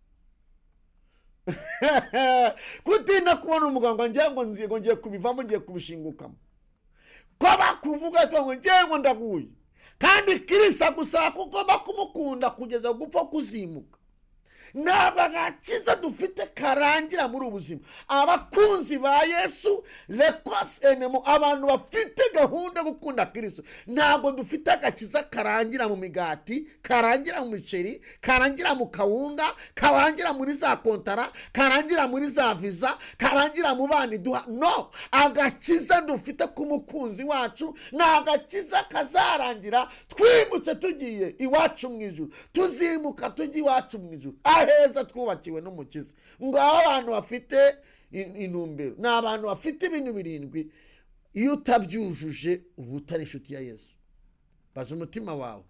Kutinda kubona umuganga ngiye ngo ngiye kubivamo, ngiye kubishingukamo. Ko bakuvuga ngo ngiye ngo ndaguye. Kandi Kristo agusaba ko ugomba kumukunda kugeza gupfa kuzimuka. Ntabwo agakiza dufite karangira muri ubuzima. Abakunzi ba Yesu lekos enemo, abantu bafite gahunda yo gukunda Kristo, ntabwo dufite agakiza karangira mu migati, karangira mu miceri, karangira mu kawunga, karangira muri za kontara, karangira muri za visa, karangira mu bana iduha. No, agakiza dufite ku mukunzi wacu ni agakiza kazarangira twimutse tugiye iwacu mu ijuru, tuzimuka tujya iwacu mu ijuru aheza twubakiwe n'umukiza. Ngo abantu bafite intumbero ni abantu bafite ibintu birindwi, iyo utabyujuje uba utari inshuti ya Yesu. Baza umutima wawe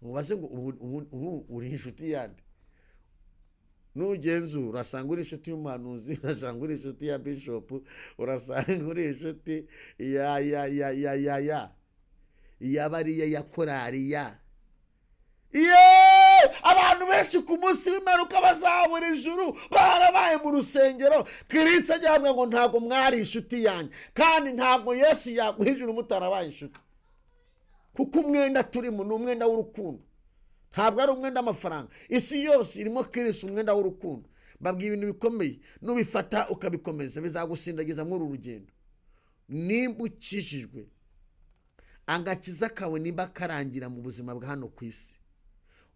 ubaze ngo ubu uri inshuti yande. Nugenzura urasanga uri inshuti y'umuhanuzi, urasanga uri inshuti ya bishop, urasanga uri inshuti ya ya ya ya ya ya ya bariya ya korari ya. Abantu benshi ku munsi w'imperuka bazabura ijuru barabaye mu rusengero. Kristo agira ngo ntabwo mwari inshuti yanjye, kandi ntabwo Yesu yaguha ijuru mutarabaye inshuti. Kuko umwenda turimo ni umwenda w'urukundo, ntabwo ari umwenda w'amafaranga. Isi yose irimo Kristo, umwenda w'urukundo. Mbabwiye ibintu bikomeye, nubifata ukabikomeza bizagusindagiza muri uru rugendo. Nimba ukijijwe, agakiza kawe nimba karangira mu buzima bwa hano ku isi,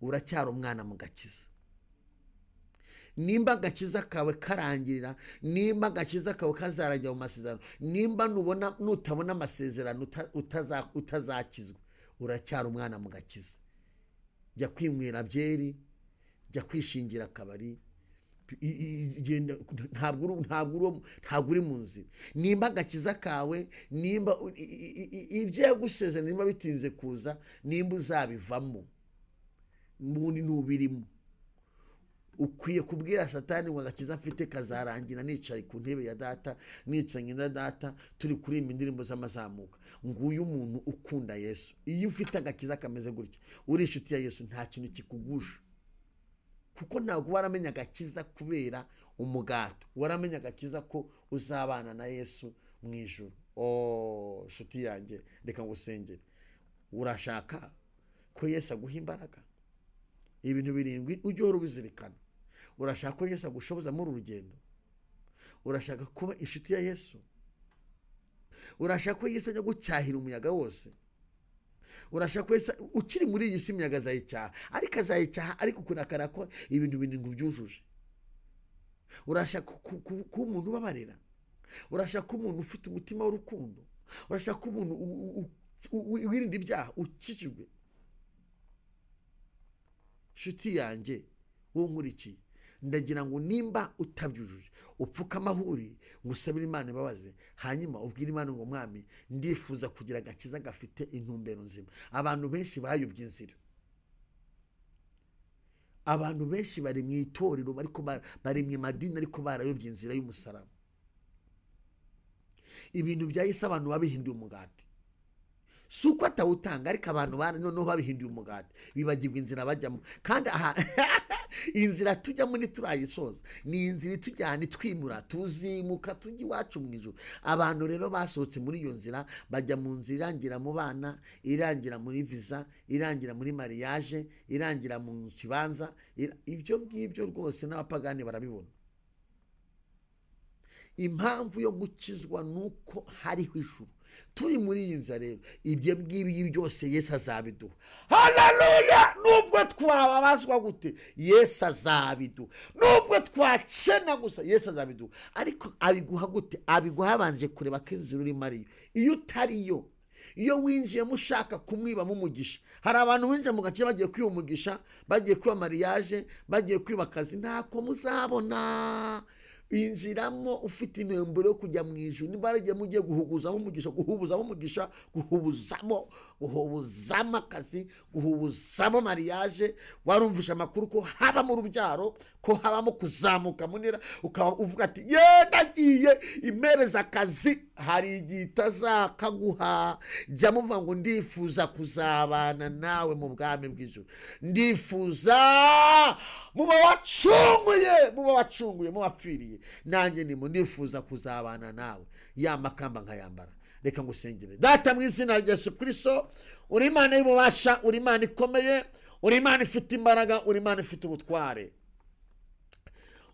uracyari umwana mu gakiza. Nimba agakiza kawe karangirira, nimba agakiza kawe kazarangira mu masezerano, nimba nutabona amasezerano utazakizwa, uracyari umwana mu gakiza. Jya kwinywera byeri, jya kwishingira akabari, ntabwo uri mu nzira. Nimba agakiza kawe, nimba ibyo yagusezeranye nimba bitinze kuza, nimba uzabivamo mbundi nubirimo, ukwiye kubwira Satani ngo agakiza mfite kazarangira nicaye ku ntebe ya data, nicanye na data, turi kuririmba indirimbo z'amazamuka. Nguyu umuntu ukunda Yesu. Iyo ufite agakiza kameze gutya, uri inshuti ya Yesu, nta kintu kikugusha. Kuko ntabwo waramenya agakiza kubera umugato, waramenya agakiza ko uzabana na Yesu mu ijuru. Oh, inshuti yanjye, reka ngusengere. Urashaka ko Yesu aguha imbaraga? Ibintu birindwi ujye uhora ubizirikana. Urashaka ko Yesu agushoboza muri uru rugendo? Urashaka kuba inshuti ya Yesu? Urashaka ko Yesu ajya gucyahira umuyaga wose? Urashaka ko Yesu ukiri muri iyi si imiyaga azayicyaha, ariko azayicyaha ariko kurakara ko ibintu birindwi byujuje? Urashaka kuba umuntu ubabarira? Urashaka umuntu ufite umutima w'urukundo? Urashaka umuntu wirinda ibyaha, ukijijwe? Inshuti yanjye wowe nkurikiye, ndagira ngo nimba utabyujuje upfuke amahuri, ngo usabire Imana imbabazi, hanyuma ubwire Imana ngo mwami, ndifuza kugira agakiza gafite intumbero nzima. Abantu benshi bayobye inzira, abantu benshi bari mu itorero ariko bari mu madini ariko barayobye inzira y'umusaraba. Ibintu bya Yesu abantu babihinduye umugati. Si uko atawutanga, ariko abantu noneho babihinduye umugati, bibagirwa inzira bajyamo. Kandi aha inzira tujyamo ntiturayisoza, ni inzira itujyana itwimura, tuzimuka tujya iwacu mu ijuru. Abantu rero basohotse muri iyo nzira bajya mu nzira irangira mu bana, irangira muri visa, irangira muri mariage, irangira mu kibanza. Ibyo ngibyo rwose n'abapagani barabibona. Impamvu yo gukizwa nuko hariho ijuru. Turi muri iyi nzira rero, ibyo ngibyo byose Yesu azabiduha. Haleluya! Nubwo twababazwa gute, Yesu azabiduha. Nubwo twakena gusa, Yesu azabiduha. Ariko abiguha gute? Abiguha abanje kureba ko inzira urimo ariyo. Iyo utariyo, iyo winjiyemo ushaka kumwibamo umugisha. Hari abantu binjiye mu gace bagiye kwiba umugisha, bagiye kwiba mariage, bagiye kwiba akazi, ntako muzabona. Injiramo ufite intumbero yo kujya mu ijuru. Niba waragiye mugiye guhuguzamo umugisha, guhubuzamo umugisha, guhubuzamo Guhubuzamo akazi, guhubuzamo mariage. Warumvisha amakuru ko habamo urubyaro, ko habamo kuzamuka mu ntera, ukaba uvuga ati yenda agiye imereza akazi. Hari igihe itazakaguha. Jya muvuga ngo ndifuza kuzabana nawe mu bwami bw'ijuru, ndifuza muba wacunguye, muba wacunguye, muba wapfiriye, nanjye ndimo ndifuza kuzabana nawe, ya makamba nkayambara. Reka ngusengere. Data, mu izina rya Yesu Kristo, uri Imana y'ububasha, uri Imana ikomeye, uri Imana ifite imbaraga, uri Imana ifite ubutware,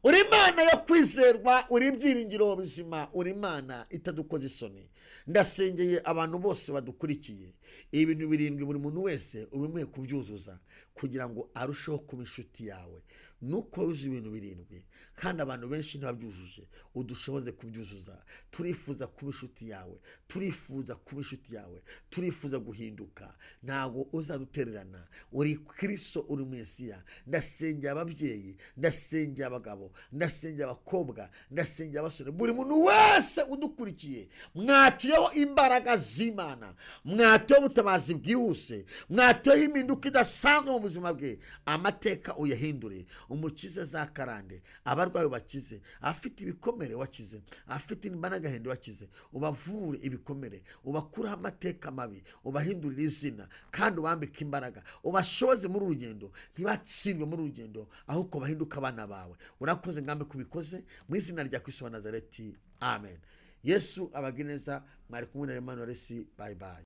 uri Imana yo kwizerwa, uri ibyiringiro bizima, uri Imana itadukoza isoni. Ndasengeye abantu bose badukurikiye, ibintu birindwi buri muntu wese ubimuhe kubyuzuza kugira ngo arusheho kuba inshuti yawe. Nuko yuzuye ibintu birindwi kandi abantu benshi ntibabyujuje, udushoboze kubyuzuza. Turifuza kuba inshuti yawe, turifuza kuba inshuti yawe, turifuza guhinduka. Ntabwo uzadutererana, uri Kristo, uri Mesiya. Ndasengeye ababyeyi, ndasengeye abagabo, ndasengeye abakobwa, ndasengeye abasore, buri muntu wese udukurikiye, mwatuyeho imbaraga z'Imana, mwatuyeho ubutabazi bwihuse, mwatuyeho impinduka idasanzwe mu buzima bwe. Amateka uyahindure, umukize za karande, abarwayi bakize, afite ibikomere wakize, afite imbaraga n'agahinda wakize, ubavure ibikomere, ubakureho amateka mabi, ubahindurire izina, kandi ubambike imbaraga, ubashoboze muri uru rugendo, ntibatsindwe muri uru rugendo, ahubwo bahinduke abana bawe. Urakoze ngambe kubikoze mu izina rya Kristo wa Nazareti, amen. Yesu abagire neza. Mwari kumwe na Emmanuel. Bye bye.